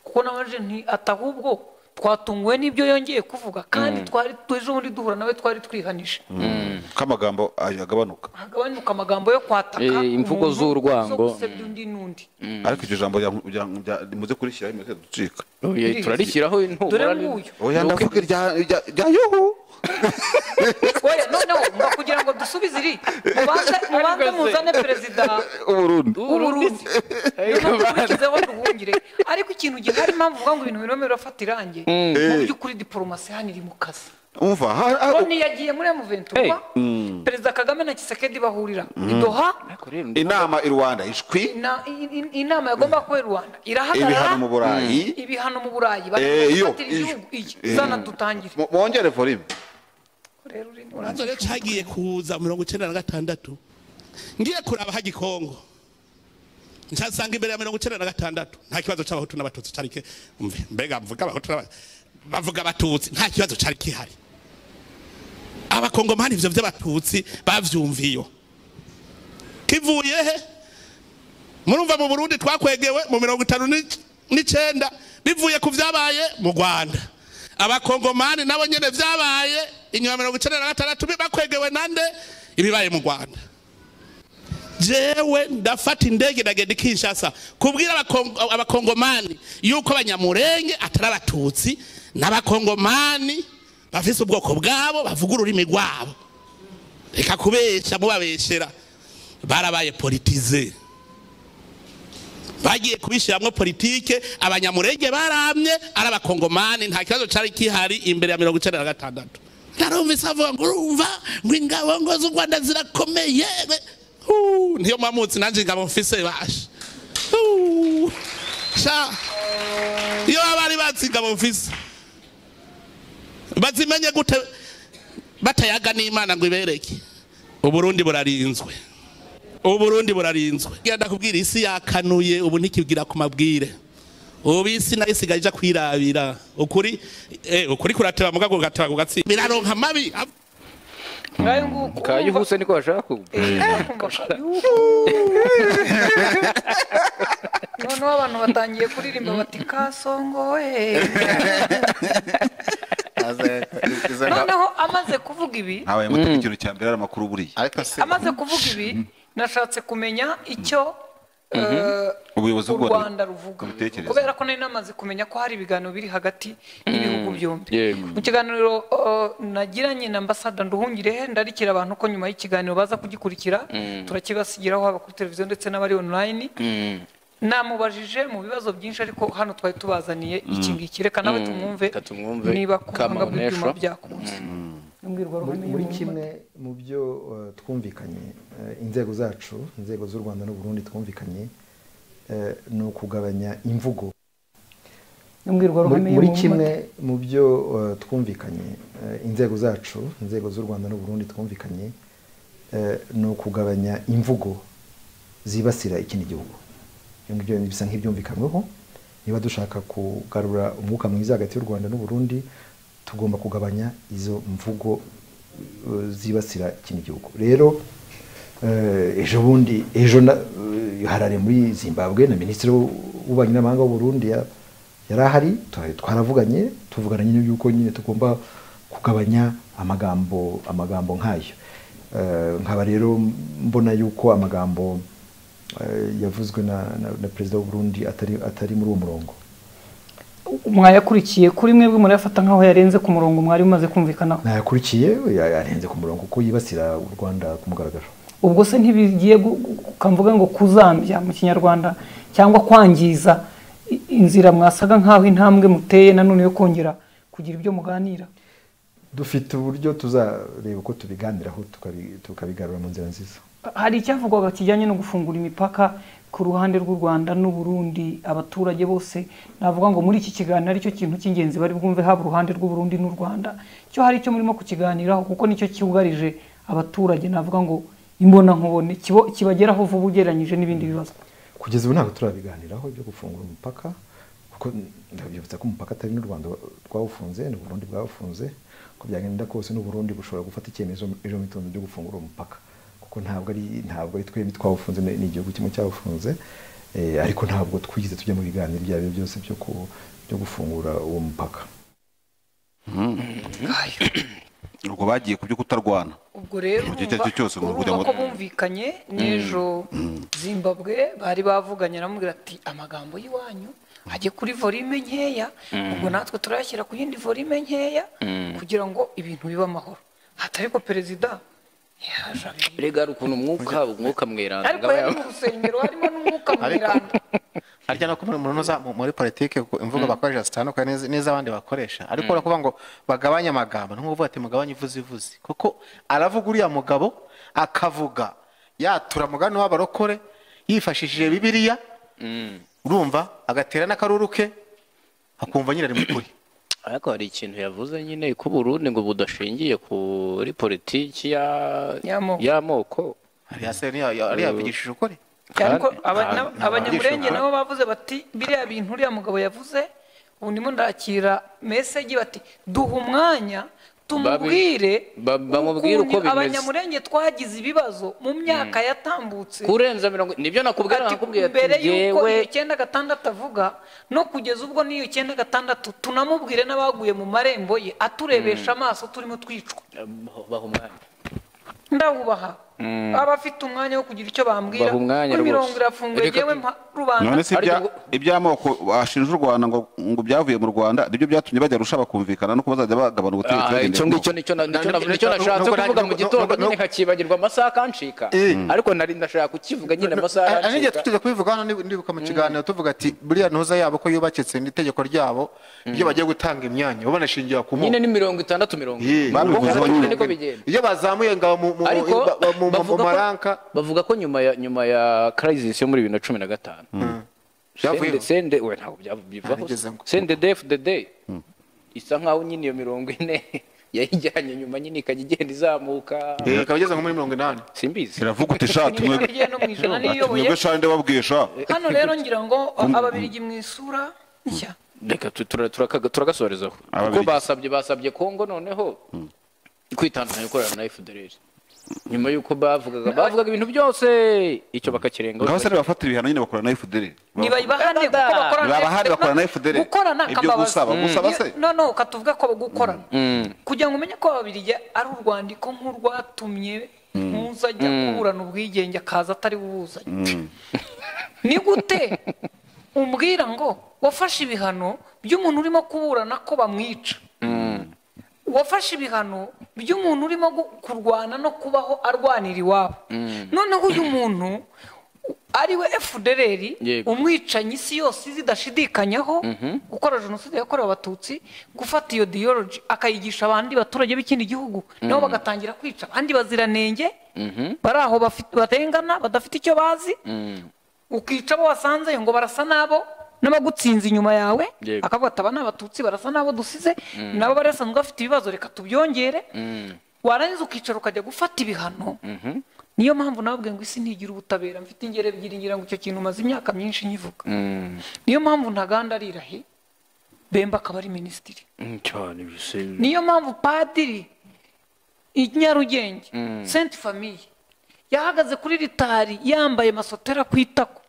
Kuko nabaje nti atahubwo twatunguwe n'ibyo yongeye kuvuga kandi twari ejo bundi duhura nawe twari twihanije kamagambo agabanuka amagambo yo kwataka imvugo z'urwango gusebya undi n'undi. Ariko iryo jambo muze kurishyiraho iminota ducika turarishyiraho intumura. Oya ndavuga irya yuhu. Oya noneho kugira ngo dusubize iri mubanze muzane perezida w'Uburundi dukurikizeho duhungire. Ariko ikintu gihari impamvu uvuga ngo ibintu birimo birafata irange mu by'ukuri diporomasi hano iri mu kazi. Umva Loni yagiye muri M23, Perezida Kagame na Tshisekedi bahurira i Doha, inama i Rwanda ishwi inama yagomba kuba i Rwanda irahagarara, ibihano mu Burayi ibihano mu Burayi igihugu zana dutangire mwongere volume. Rero cagiye kuza 96 ngiye kuraba hagi Kongo nsanga imbere ya 96 nta kibazo c'abahutu n'abatutsi carike. Umve mbega mvuga abahutu bavuga abatutsi nta kibazo cari kihari. Abakongomani ivyo vy'abatutsi bavyumviyo kivuye he? Murumva mu Burundi twakwegewe mu 59 bivuye ku vyabaye mu Rwanda. Abakongomani nabo nyene vyabaye inyuma 96 bakwegewe nande ibibaye mu Rwanda. Jewe ndafata indege ndagenda Kinshasa kubwira abakongomani yuko abanyamurenge atari abatutsi n'abakongomani bafise ubwoko bwabo bavuga ururimi rwabo. Reka kubesha mubabeshera barabaye politize, bagiye kubishiramwo politike. Abanyamurenge baramye ari abakongomani nta kibazo cari kihari imbere ya 96. Narumvise avuga ngo urumva ngo ingabo ngo z'u Rwanda zirakomeye. Niyo mamutsi nanje ingabo mfise basha. Sha iyo abari bazi ingabo mfise bazimenye gute batayaga n'Imana ngo ibereke. Uburundi burarinzwe, Uburundi burarinzwe. Genda kubwira isi yakanuye ubu ntikibwira ku mabwire. Ubu isi nayo isigaye ija kwirabira ukuri. Ukuri kurateba mugago gateba kugatsi biraronka mabi. Kayuhuse niko bashaka kuvuga. Noneho abantu batangiye kuririmba bati kasongo. Noneho amaze kuvuga ibi ntawe mutwe ikintu cya mbere ari amakuru buriya. Amaze kuvuga ibi nashatse kumenya icyo ubuyobozi bw'u Rwanda ruvuga, kubera ko nari namaze kumenya ko hari ibiganiro biri hagati y'ibihugu byombi. Mu kiganiro nagiranye na ambassador Nduhungirehe ndarikira abantu ko nyuma y'ikiganiro baza kugikurikira, turakibasigiraho haba kuri televiziyo ndetse n'abari online. Namubajije mu bibazo byinshi ariko hano twari tubazaniye iki ngiki, reka nawe tumwumve niba kubanga bw'ibyuma byakunze. Muri kimwe mu byo twumvikanye inzego zacu, inzego z'u Rwanda n'u Burundi twumvikanye ni ukugabanya imvugo. Muri kimwe mu byo twumvikanye inzego zacu, inzego z'u Rwanda n'u Burundi twumvikanye ni ukugabanya imvugo zibasira ikindi gihugu. Ibyo bisa nk'ibyumvikanyweho. Niba dushaka kugarura umwuka mwiza hagati y'u Rwanda n'u Burundi tugomba kugabanya izo mvugo zibasira ikindi gihugu. Rero ejo bundi ejo Harare muri Zimbabwe na minisitiri w'ububanyi n'amahanga w'u Burundi yarahari, twaravuganye tuvugana nyine yuko nyine tugomba kugabanya amagambo nkayo. Nkaba rero mbona yuko amagambo yavuzwe na perezida w'u Burundi atari muri uwo murongo. Mwayakurikiye kuri mwebwe murafata nkaho yarenze ku murongo mwari mumaze kumvikanaho? Nayakurikiye yarenze ku murongo kuko yibasira u Rwanda ku mugaragaro. Ubwo se ntibigiye kamvuga ngo kuzambya mu Kinyarwanda cyangwa kwangiza inzira mwasaga nkaho intambwe muteye nanone yo kongera kugira ibyo muganira? Dufite uburyo tuzareba uko tubiganiraho tukabigarura mu nzira nziza. Hari icyavugwaga kijyanye no gufungura imipaka ku ruhande rw'u Rwanda n'u Burundi, abaturage bose navuga ngo muri iki kiganiro aricyo kintu cy'ingenzi bari bwumve haba uruhande rw'u Burundi n'u Rwanda, cyo hari icyo murimo kukiganiraho kuko nicyo cyugarije abaturage, navuga ngo imbona nkubone kibageraho vuba ugereranyije n'ibindi bibazo. Kugeza ubu ntabwo turabiganiraho ibyo gufungura umupaka, kuko ndabyibutsa ko umupaka atari n'u Rwanda rwawufunze, ni Burundi bwawufunze. Ko byagenda kose n'u Burundi bushobora gufata icyemezo ejo mu gitondo cyo gufungura umupaka, kuko ntabwo ari twebwe twawufunze, ni igihugu kimwe cyawufunze. Ariko ntabwo twigeze tujya mu biganiro ibyo aribyo byose byo gufungura uwo mupaka. Ubwo bagiye ku byo kutarwana. Ubwo rero urumva ko bumvikanye n'ejo Zimbabwe bari bavuganye, aramubwira ati amagambo y'iwanyu ajye kuri volume nkeya, ubwo natwe turayashyira ku yindi volume nkeya kugira ngo ibintu bibe amahoro. Hatari ko perezida rega hari ukuntu umwuka mweranda, ariko yari mu rusengero harimo n'umwuka mweranda. Harya no umuntu muri politike imvugo bakoresha zitandukanye n'iz'abandi bakoresha, ariko urakuvuga ngo bagabanye amagambo, ntuvuga ati mugabanye ivuzivuzi, kuko aravuga uriya mugabo akavuga yatura mugani w'abarokore yifashishije Bibiliya, urumva agatera n'akaruru ke akumva nyine ari mukuri. Ariko hari ikintu yavuze nyine ko Burundi ngo budashingiye kuri politiki y'amoko. Ari yavugishije ukuri. Ariko abanyamurenge nabo bavuze bati biriya bintu uriya mugabo yavuze, ubu ndimo ndakira message bati duha umwanya tumubwire, bamubwire uko bimeze. Abanyamurenge twagize ibibazo mu myaka yatambutse kurenza 40, nibyo nakubwira nakubwiye mbere yuko 96 avuga no kugeza ubwo niyo 96 tunamubwire n'abaguye mu marembo ye aturebesha amaso turimo twicwa. Baha umwanya, ndawubaha abafite umwanya wo kugira icyo bambwira. Imirongo irafunguye yewe rubanda. None se iby'amoko bashinja u Rwanda ngo byavuye mu Rwanda nibyo byatumye bajya rusha bakumvikana no bazajya bagabana ubutegetsi bagenda. Icyo ngicyo nicyo nashatse kuvuga mu gitondo nyine nkakibagirwa amasaha kancika, ariko nari ndashaka kukivuga nyine amasaha arancika. Nijye tujya kubivuga hano ndibuka mu kiganiro tuvuga ati buriya ntuza yabo ko yubakitse n'itegeko ryabo iyo bagiye gutanga imyanya bo banashingira ku moko nyine ni 60 40 niko bigenda. Iyo bazamuye ngabo mu maranka bavuga ko nyuma ya crisis yo muri 2015 sende we ntabwo byavubivaho sende DFDD isa nkaho nyine iyo 40 yayijyanye nyuma nyine ikajya igenda izamuka ikaba igeze nko muri 80 simbizi iravuga uti shati mwebwe shandi babwisha hano. Rero ngira ngo ababirigi mu isura nshya reka turagasorezaho kuko basabye Kongo noneho kwitandukanya gukorana na FDLR nyuma yuko bavugaga ibintu byose icyo bakakirenga. Ngaho se bafatira ibihano nyine bakorana na FDLR, nibayibahane kuko bakorana na FDLR gukorana ibyo gusaba se no katuvuga ko gukorana kugira ngo umenye ko ababirigi ari urwandiko nk'urwatumye muza ajya kuburana ubwigenge akaza atari bubuzanye. Ni gute umbwira ngo wafashe ibihano by'umuntu urimo kuburana ko bamwica, wafashe ibihano by'umuntu urimo kurwana no kubaho arwanira iwabo, noneho uyu muntu ari we FDLR umwicanyi isi yose zidashidikanyaho gukora jenoside yakorewe abatutsi, gufata iyo ideology akayigisha abandi baturage b'ikindi gihugu nabo bagatangira kwica abandi baziranenge bari aho batengana badafite icyo bazi, ukica abo wasanze ngo barasa nabo n'abagutsinze inyuma yawe, akavuga ati aba ni abatutsi barasa nabo dusize nabo barasanzwe bafite ibibazo reka tubyongere, warangiza ukicara ukajya gufata ibihano. Niyo mpamvu nababwiye ngo isi ntigira ubutabera, mfite ingero ebyiri ngira ngo icyo kintu maze imyaka myinshi nyivuga. Niyo mpamvu Ntaganda arirahe Bemba akaba ari minisitiri. Niyo mpamvu padiri i Nyarugenge Sainte Famille yahagaze kuri ritari yambaye masotera ku itako,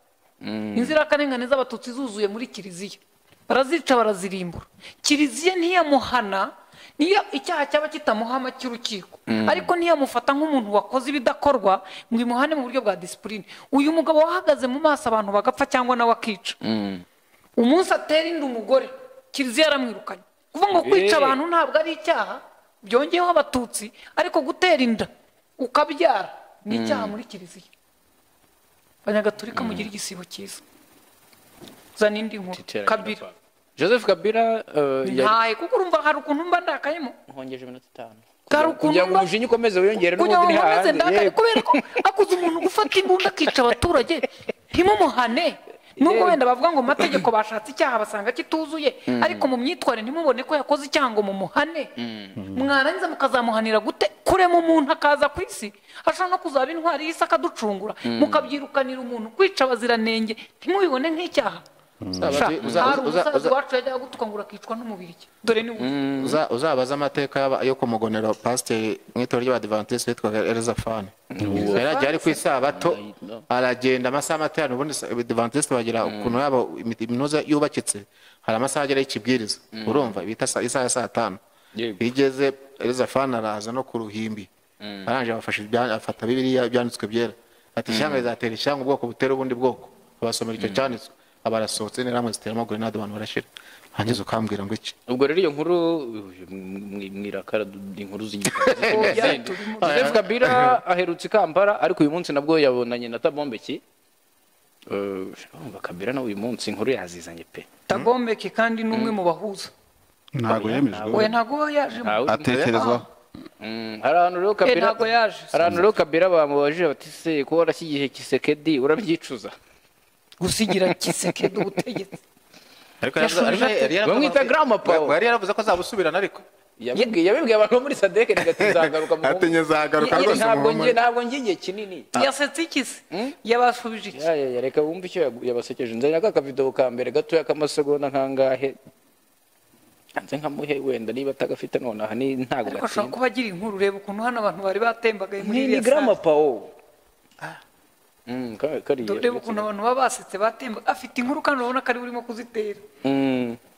inzirakarengane z'abatutsi zuzuye muri kiliziya barazica barazirimbura. Kiliziya ntiyamuhana, niyo icyaha cyaba kitamuhama cy'urukiko, ariko ntiyamufata nk'umuntu wakoze ibidakorwa ngo imuhane mu buryo bwa discipline. Uyu mugabo wahagaze mu maso abantu bagapfa cyangwa nawe akica, umunsi atera inda umugore kiliziya yaramwirukanye. Kuvuga ngo kwica abantu ntabwo ari icyaha byongeyeho abatutsi, ariko gutera inda ukabyara ni icyaha muri kiliziya. Abanyagatolika mugira igisibo cyiza. Zana indi nkuru Kabila, Joseph Kabila ntaye kuko urumva hari ukuntu mba ndakayemo nkongeje iminota 5 kugira ngo umujinya ukomeze wiyongere n'ubundi ntihandi, kubera ko akuze umuntu gufata imbunda akica abaturage ntimumuhane. Nubwo wenda bavuga ngo mategeko bashatse icyaha basanga kituzuye, ariko mu myitwarire ntimubone ko yakoze icyaha ngo mumuhane. Mwarangiza mukazamuhanira gute? Kurema umuntu akaza ku isi ashobora no kuzaba intwari y'isi akaducungura, mukabyirukanira umuntu kwica abaziranenge ntimubibone nk'icyaha. Hari umusaza wacu yajyaga gutuka ngo urakicwa n'umubirigi, dore ni Uzabaza amateka yo kumugonera pasiteri mu itorero ry'Abadivantisite witwaga Elizafani. Yaragiye ari ku isabato, aragenda amasaha amaterano. Ubundi Abadivantisite bagira ukuntu yabo iminoza yubakitse, hari amasaha agera y'ikibwiriza, urumva bita isaha ya 5:00 igeze, Elizafani araza no ku ruhimbi, arangije abafasha afata Bibiliya ibyanditswe byera, ati ishyanga rizatera ishyanga, ubwoko butera ubundi bwoko, abasomera icyo cyanditswe, abarasohotse n'inama ziteramo grenade, abantu barashira. Hangize ukambwira ngo iki? Ubwo rero iyo nkuru mwirakara, inkuru z'igitabo. Joseph Kabila aherutse i Kampala, ariko uyu munsi nabwo yabonanye na Thabo Mbeki. Kabila nawe uyu munsi inkuru yazizanye pe. Thabo Mbeki kandi ni umwe mu bahuza. Ntago yemejwe. Oya, ntago yaje. Atekerezwa. Hari ahantu rero Kabila, hari ahantu rero Kabila bamubajije bati se ko warashyigiye Tshisekedi urabyicuza? Gusigira Tshisekedi ubutegetsi. Ariko bamwita Grandma Paul. Yari yaravuze ko azabusubirana, ariko yabibwiye abantu bo muri SADC ngo nzagaruka mu Atinye zagaruka rwose. Ntabwo ngiye kinini. Yasetse iki se? Yabasubije iki? Ya reka wumve icyo yabasekeje. Nzanye aka video ka mbere gatoya k'amasegonda nkangahe. Nze nkamuhe wenda niba atagafite nonaha ni ntago gatsinda. Ariko kuba agira inkuru, reba ukuntu hano abantu bari batembagaye muri iriya. Ni Grandma Paul. Reba ukuntu abantu baba basetse batemba, afite inkuru kandi urabona ko ari urimo kuzitera.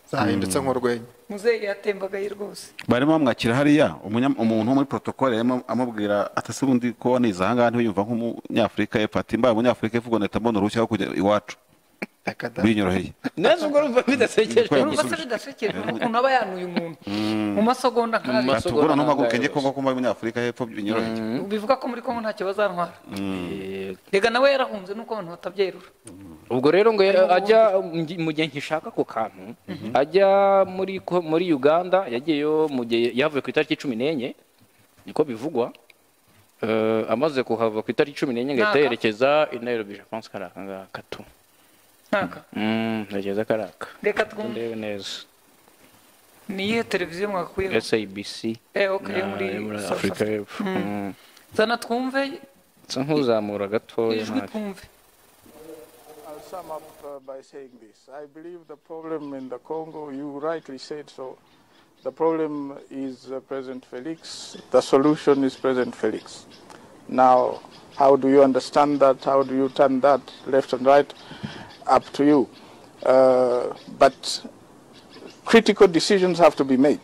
Zahindutse nk'urwenya. Muzehe yatembagaye rwose. Barimo bamwakira hariya, umuntu wo muri protocole yarimo amubwira ati se ubundi ko wanize aha ngaha ntiyumva nk'umunyafurika y'Epfo, ati mbaye umunyafurika y'Epfo ubwo nahita mbona uruhushya rwo kujya iwacu. Binyoroheye. Neza ubwo urumva bidasekeje. Urumva se bidasekeje ukuntu aba yanuye umuntu mu masegonda nk'abiri. Ati ubwo noneho mpaguruke njye Kongo ko mbaye umunyafurika y'Epfo binyoroheye. Bivuga ko muri Kongo ntacyo bazantwara. Rega nawe yarahunze nuko abantu batabyerura. Ubwo rero ngo ajya mu gihe nkishaka ku kantu, ajya muri Uganda, yagiyeyo mu gihe yavuye ku itariki 14 niko bivugwa. Amaze kuhava ku itariki 14 ngo yerekeza i Nairobi, je pense kari aka ngaka tu. Ntekereza ko ari aka. Reka twumve neza. Ni iyihe televiziyo mwakuyeho? SABC. Okay, muri Afurika y'Epfo. Zana twumve. Nsa nk'uzamura gatoya. Ijwi twumve. I'll sum up by saying this. I believe the problem in the Congo, you rightly said so, the problem is President Felix, the solution is President Felix. Now, how do you understand that? How do you turn that left and right? Up to you. But critical decisions have to be made.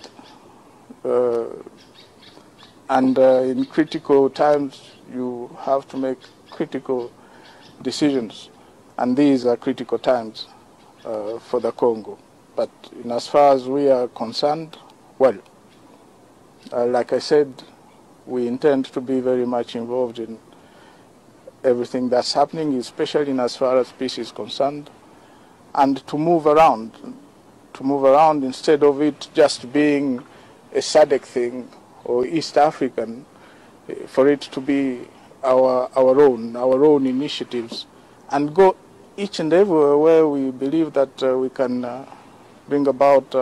And in critical times, you have to make critical decisions. And these are critical times for the Congo. But in as far as we are concerned, well, like I said, we intend to be very much involved in everything that's happening, especially in as far as peace is concerned, and to move around instead of it just being a SADC thing or East African, for it to be our own initiatives, and go each and everywhere where we believe that we can bring about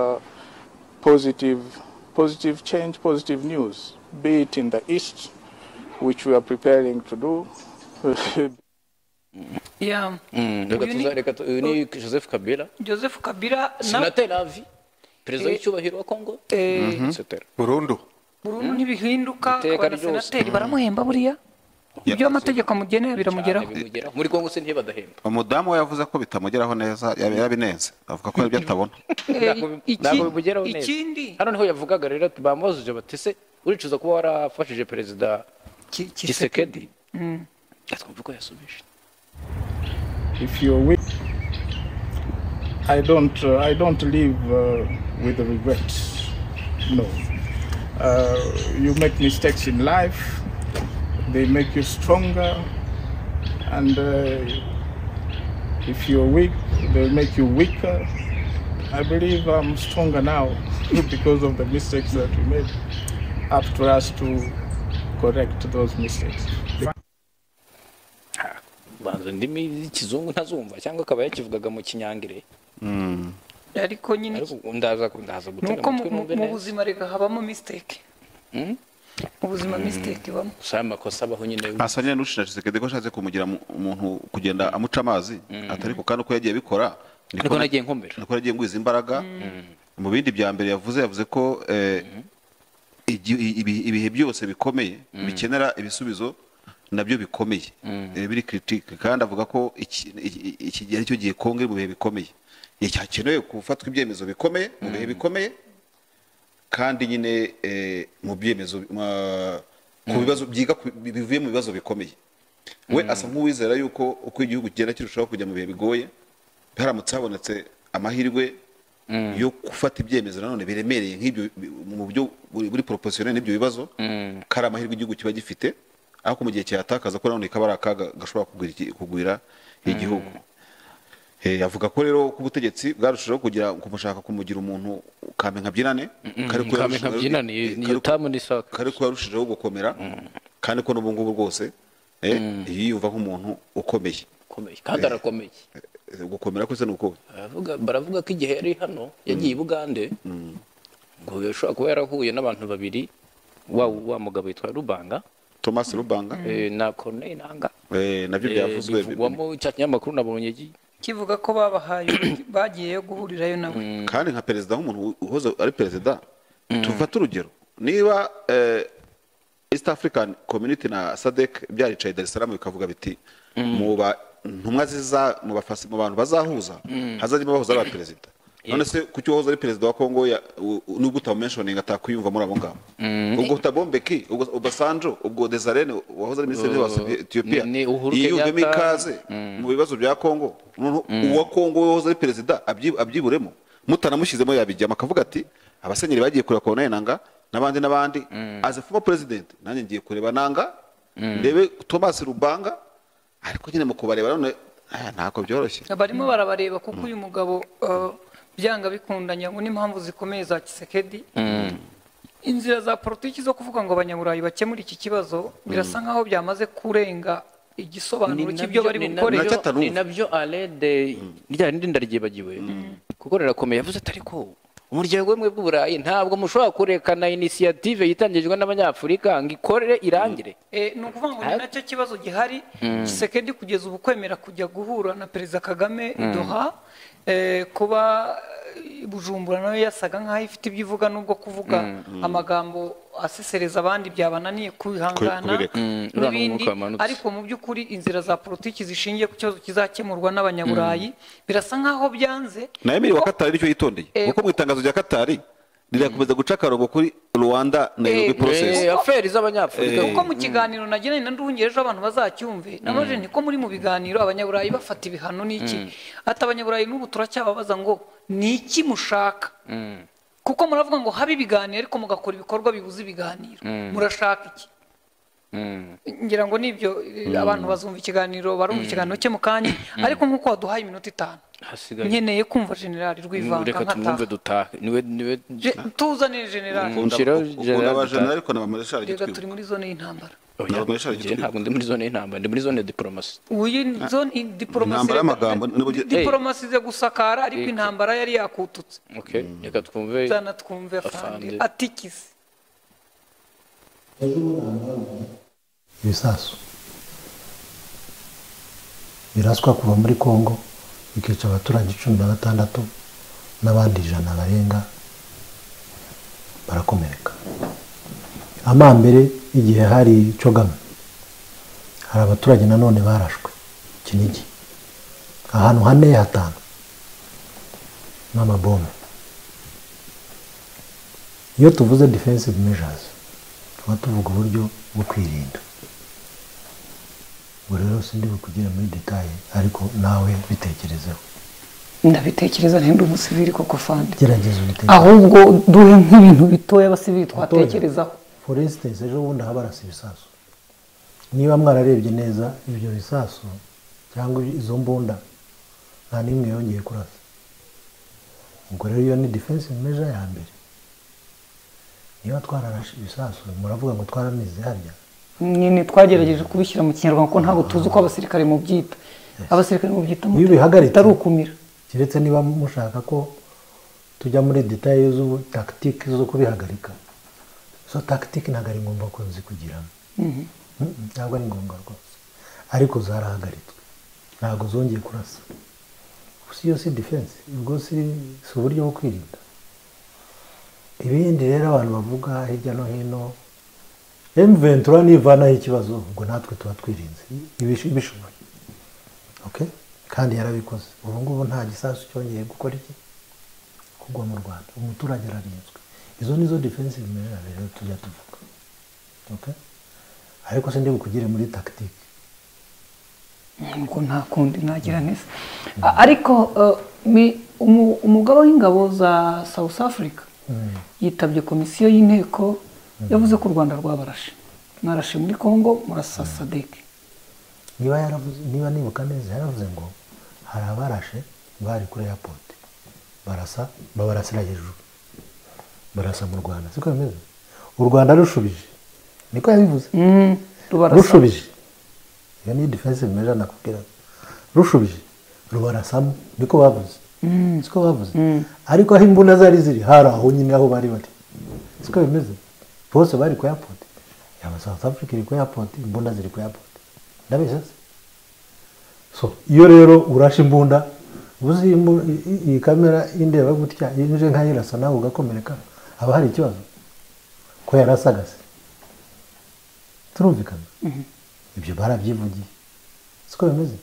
positive change, positive news, be it in the East, which we are preparing to do. Yeah. Ni Joseph Kabila. Joseph Kabila senateri avi perezida w'icyubahiro wa Congo, etc. Burundu. Burundu ntibihinduka, abasenateri baramuhemba buriya. Ibyo amategeko amugenera biramugeraho. Muri Congo se ntibadahemba. Umudamu we yavuze ko bitamugeraho neza, yabinenze avuga ko ibyo atabona. Ntabwo bimugeraho neza. Ikindi hano niho yavugaga rero bamubajije bati se uricuza kuba warafashije perezida Tshisekedi? Twumva ko yasubije. If you're weak, I don't live with regrets. No. You make mistakes in life. They make you stronger, and if you're weak, they make you weaker. I believe I'm stronger now because of the mistakes that we made. Up to us to correct those mistakes. Banza ndimi z'ikizungu ntazumva cyangwa akaba yakivugaga mu kinyangire. Ariko nyine ndaza gutega amatwi numve neza. Mu buzima reka habamo mistake. Mu buzima mistake ibamo. Gusa amakosa abaho nyine. Asa nyine n'ushinja Tshisekedi ko ashatse kumugira umuntu kugenda amuca amazi, atari ko kandi uko yagiye bikora Niko nagiye nkomera, niko nagiye ngwiza imbaraga. Mu bindi bya mbere yavuze ko ibihe byose bikomeye bikenera ibisubizo nabyo bikomeye, biri critique, kandi avuga ko iki gihe aricyo gihe Kongo iri mu bihe bikomeye, cyakenewe gufatwa ibyemezo bikomeye mu bihe bikomeye, kandi nyine mu byemezo ku bibazo byiga bivuye mu bibazo bikomeye. We asa nk'uwizera yuko uko igihugu kigenda kirushaho kujya mu bihe bigoye, haramutse habonetse amahirwe yo gufata ibyemezo nanone biremereye nk'ibyo mu buryo buri proportionnel n'ibyo bibazo, kari amahirwe igihugu kiba gifite, ariko mu gihe cyatakaza ko nanone kaba ari akaga gashobora kugwira igihugu. Avuga ko rero ko ubutegetsi bwarushijeho kugira kumushaka kumugira umuntu kame nka byinane, kare ko yarushijeho gukomera, kandi ko n'ubu ngubu rwose yiyumva nk'umuntu ukomeye kandi arakomeye. Gukomera kwese nuko baravuga ko igihe yari hano yagiye i Bugande, ngo yashobora kuba yarahuye n'abantu babiri, wa mugabo witwa Rubanga, Thomas Rubanga, na Corneille Nanga, nabyo byavuzwe bivugwamo cya kinyamakuru nabonye kivuga ko babahaye bagiye guhurirayo nawe. Kandi nka perezida, nk'umuntu uhoze ari perezida, tufate urugero niba East African Community na SADC byaricaye Dar es Salaam bikavuga biti mu ntumwa ziza mu bantu bazahuza hazajya bahuza aba perezida. None se kuki wahoze ari perezida wa Kongo nubwo utamumentioning atakwiyumva muri abo ngabo? Ubwo Tabombeki, ubwo Obasanjo, ubwo Desarene wahoze ari minisitiri wa Ethiopia, yiyumvemo ikaze mu bibazo bya Kongo. Uwa Kongo wahoze ari perezida abyiburemo, mutanamushyizemo yabijyamo akavuga ati abasenyeri bagiye kureba Corneille Nanga n'abandi n'abandi, as a former president nanjye ngiye kureba Nanga, ndebe Thomas Rubanga, ariko nyine mu kubareba none ntako byoroshye. Barimo barabareba kuko uyu mugabo byanga bikundanya ngo n'impamvu zikomeye za Tshisekedi. Inzira za politiki zo kuvuga ngo abanyaburayi bakemura iki kibazo birasa nkaho byamaze kurenga igisobanuro cy'ibyo bari gukora. Ni nabyo Alede rya rindi ndaryibagiwe kuko rirakomeye, yavuze ati ariko umuryango w'ubumwe bw'Uburayi ntabwo mushobora kurekana initiative yitangijwe n'abanyafurika ngo ikorere irangire. Ni ukuvuga ngo ni nacyo kibazo gihari. Tshisekedi kugeza ubu kwemera kujya guhura na Perezida Kagame i Doha, kuba Bujumbura nayo yasaga nkaho ifite ibyo ivuga, nubwo kuvuga amagambo asesereza abandi byabananiye kwihangana n'ibindi, ariko mu by'ukuri inzira za politiki zishingiye ku kibazo kizakemurwa n'abanyaburayi birasa nkaho byanze. Na Emiri wa Katari nicyo yitondeye, kuko mu itangazo rya Katari rirakomeza guca akarongo kuri Rwanda Nairobi process, affaires z'abanyafurika. Kuko mu kiganiro nagiranye na Nduhungirehe ejo abantu bazacyumve, namaje nti ko muri mu biganiro abanyaburayi bafata ibihano n'iki, ati abanyaburayi n'ubu turacyababaza ngo niki mushaka, kuko muravuga ngo habe ibiganiro ariko mugakora ibikorwa bibuza ibiganiro, murashaka iki? Ngira ngo nibyo abantu bazumva ikiganiro, barumva ikiganiro cye mu kanya, ariko nkuko waduhaye iminota 5 nkeneye kumva General Rwivanga. Reka tumwumve dutahe. Niwe tuzanire General. Ukunda General ariko na Marshal Gitwibuka. Turi muri zone y'intambara. Ntabwo ndi muri zone y'intambara, ndi muri zone ya diplomasi. Uyu zone diplomasi diplomasi ze gusakara, ariko intambara yari yakututse. Okay, reka twumve. Zana twumve afande atikisi. Ibisasu biraswa kuva muri Kongo bikica abaturage 16 n'abandi 100 barenga barakomereka. Amambere igihe hari Cogama hari abaturage nanone barashwe Kinigi ahantu 4 5 n'amabombe. Iyo tuvuze defensive measures tuba tuvuga uburyo bwo kwirinda. Ubwo rero sindi bukugire muri detail, ariko nawe bitekerezeho. Ndabitekereza nti ndi umusivili koko fande. Gerageza ubitekereze. Ahubwo duhe nk'ibintu bitoya abasivili twatekerezaho. For instance, ejo bundi habarasa ibisasu. Niba mwararebye neza ibyo bisasu cyangwa izo mbunda nta n'imwe yongeye kurasa. Ubwo rero iyo ni defensive measure ya mbere. Niba twararashe ibisasu muravuga ngo twaramize harya. Nyine twagerageje kubishyira mu Kinyarwanda ko ntabwo tuzi uko abasirikare mu byita. Abasirikare mu byita iyo bihagaritse atari ukumira. Kiretse niba mushaka ko tujya muri details z'ubu tactique zo kubihagarika. So tactique ntabwo ari ngombwa ko nzikugiramo. Ntabwo ari ngombwa rwose. Ariko zarahagaritswe. Ntabwo zongeye kurasa. Gusa iyo si defense, ubwo si uburyo bwo kwirinda. Ibindi rero abantu bavuga hirya no hino, M23 nivanaho ikibazo, ubwo natwe tuba twirinze ibishoboye. Okay? Kandi yarabikoze. Ubu ngubu nta gisasu cyongeye gukora iki? Kugwa mu Rwanda. Umuturage ararinzwe. Izo nizo defensive measures rero tujya tuvuga. Okay? Ariko se ndi bukugire muri tactique. Ngo nta kundi nagira neza. Ariko umugaba w'ingabo za South Africa yitabye komisiyo y'inteko, yavuze ko u Rwanda rwabarashe. Mwarashe muri Congo, murasa SADC. Niba yaravuze, niba nibuka neza, yaravuze ngo hari abarashe bari kuri airport, barasa babarasira hejuru, barasa mu Rwanda. Siko bimeze? U Rwanda rushubije, niko yabivuze. Rushubije, iyo ni defensive measure nakubwira. Rushubije rubarasamo, niko bavuze. Siko bavuze. Ariko aho imbunda zari ziri hari aho nyine aho bari bari. Siko bimeze? Bose bari ku airport. Yaba South Africa iri ku airport, imbunda ziri ku airport. Ndabeshya se? So iyo rero urashe imbunda, uzi iyi kamera indeba gutya, inje nkayirasa nawe ugakomereka, haba hari ikibazo ko yarasaga se? Turumvikana. Ibyo barabyivugiye. Siko bimeze?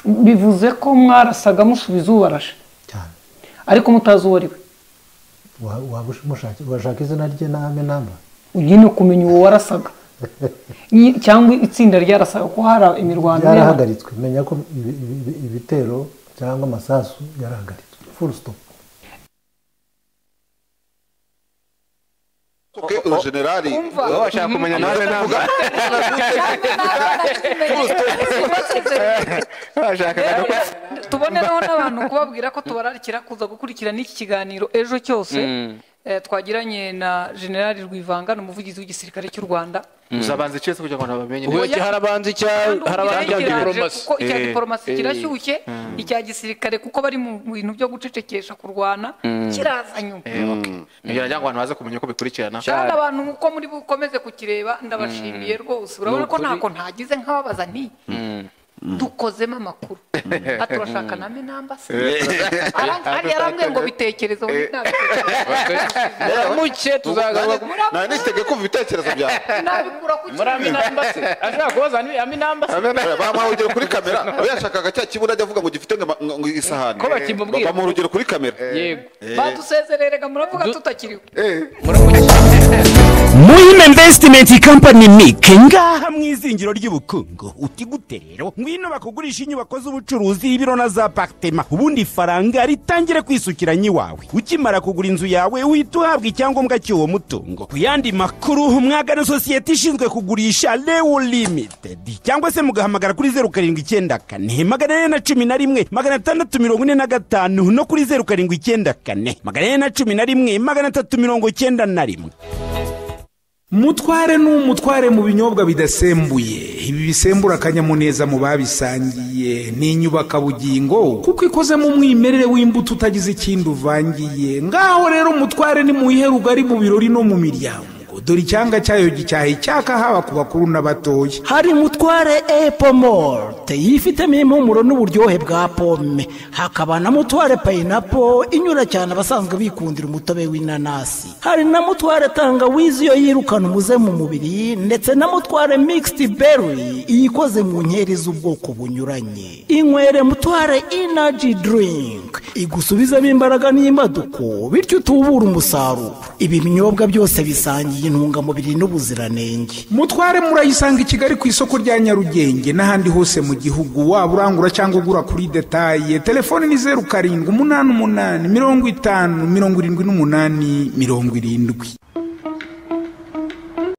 Bivuze ko mwarasaga musubiza ubarashe cyane, ariko mutazi uwo ari we. Washaka izina rye n'ame namba, ugiye kumenya uwo warasaga cyangwa itsinda ryarasaga, ko hari imirwano yarahagaritswe. Menya ko ibitero cyangwa amasasu yarahagaritswe, full stop. Generali bashaka kumenya nawe namba. Tubonereho n'abantu kubabwira ko tubararikira kuza gukurikira n'iki kiganiro ejo cyose twagiranye na Generali Rwivanga, umuvugizi w'igisirikare cy'u Rwanda. Uzabanza icyo kugira ngo bamenye. Ubu harabanza icya diplomasi, kuko icya diplomasi kirashyushye, icya gisirikare kuko bari mu bintu byo gucecekesha kurwana kiraza nyuma. Ngira ngo abantu baze kumenya uko bikurikirana. Kandi abantu uko muri bukomeze kukireba, ndabashimiye rwose. Urabona ko ntako ntagize nkababaza nti dukozemo amakuru. Aturashaka name namba se. Ari yarambwiye ngo bitekerezo muke tuzagaruka. Nari nitege kumva ibitekerezo byawe. Nabikura ku muri ami namba se. Ashaka kubaza ni ami namba se. Bamuha urugero kuri kamera. Aho yashakaga cya kibura ajya avuga ngo gifite ngo isahani. Ko bakimubwira. Bamuha urugero kuri kamera. Yego. Badusezererega muravuga tutakiriho. Muhima Investment Company MIC ngaha mu izingiro ry'ubukungu. Uti gute rero? Ngwino bakugurisha inyubako z'ubucuruzi, ibiro na za apartment, ubundi ifaranga ritangire kwisukiranya iwawe. Ukimara kugura inzu yawe uhita uhabwa icyangombwa cy'uwo mutungo. Ku yandi makuru mwagana sosiyete ishinzwe kugurisha Leo Limited, cyangwa se mugahamagara kuri 0794 411 645 no kuri 0794 411 391. Mutware n'umutware mu binyobwa bidasembuye. Ibi bisembura akanyamuneza mu babisangiye. Ni inyubaka bugingo kuko ikoze mu mwimerere w'imbuto utagize ikindi uvangiye. Ngaho rero mutware ni muyihe rugari mu birori no mu miryango. Dore icyanga cyayo gicyaha icyaka haba ku bakuru n'abatoya. Hari mutware apple malt yifitemo impumuro n'uburyohe bwa pome, hakaba na mutware pineapple inyura cyane abasanzwe bikundira umutobe w'inanasi. Hari na mutware tangawizi yo yirukana umuze mu mubiri, ndetse na mutware mixed berry iyikoze mu nkeri z'ubwoko bunyuranye. Inywere mutware energy drink igusubizamo imbaraga n'imbaduko, bityo utubura umusaruro. Ibi binyobwa byose bisangiye intungamubiri n'ubuziranenge. Mutware murayisanga i Kigali ku isoko rya Nyarugenge n'ahandi hose mu gihugu, waba urangura cyangwa ugura kuri detaye. Telefone ni 0788 50 78 70.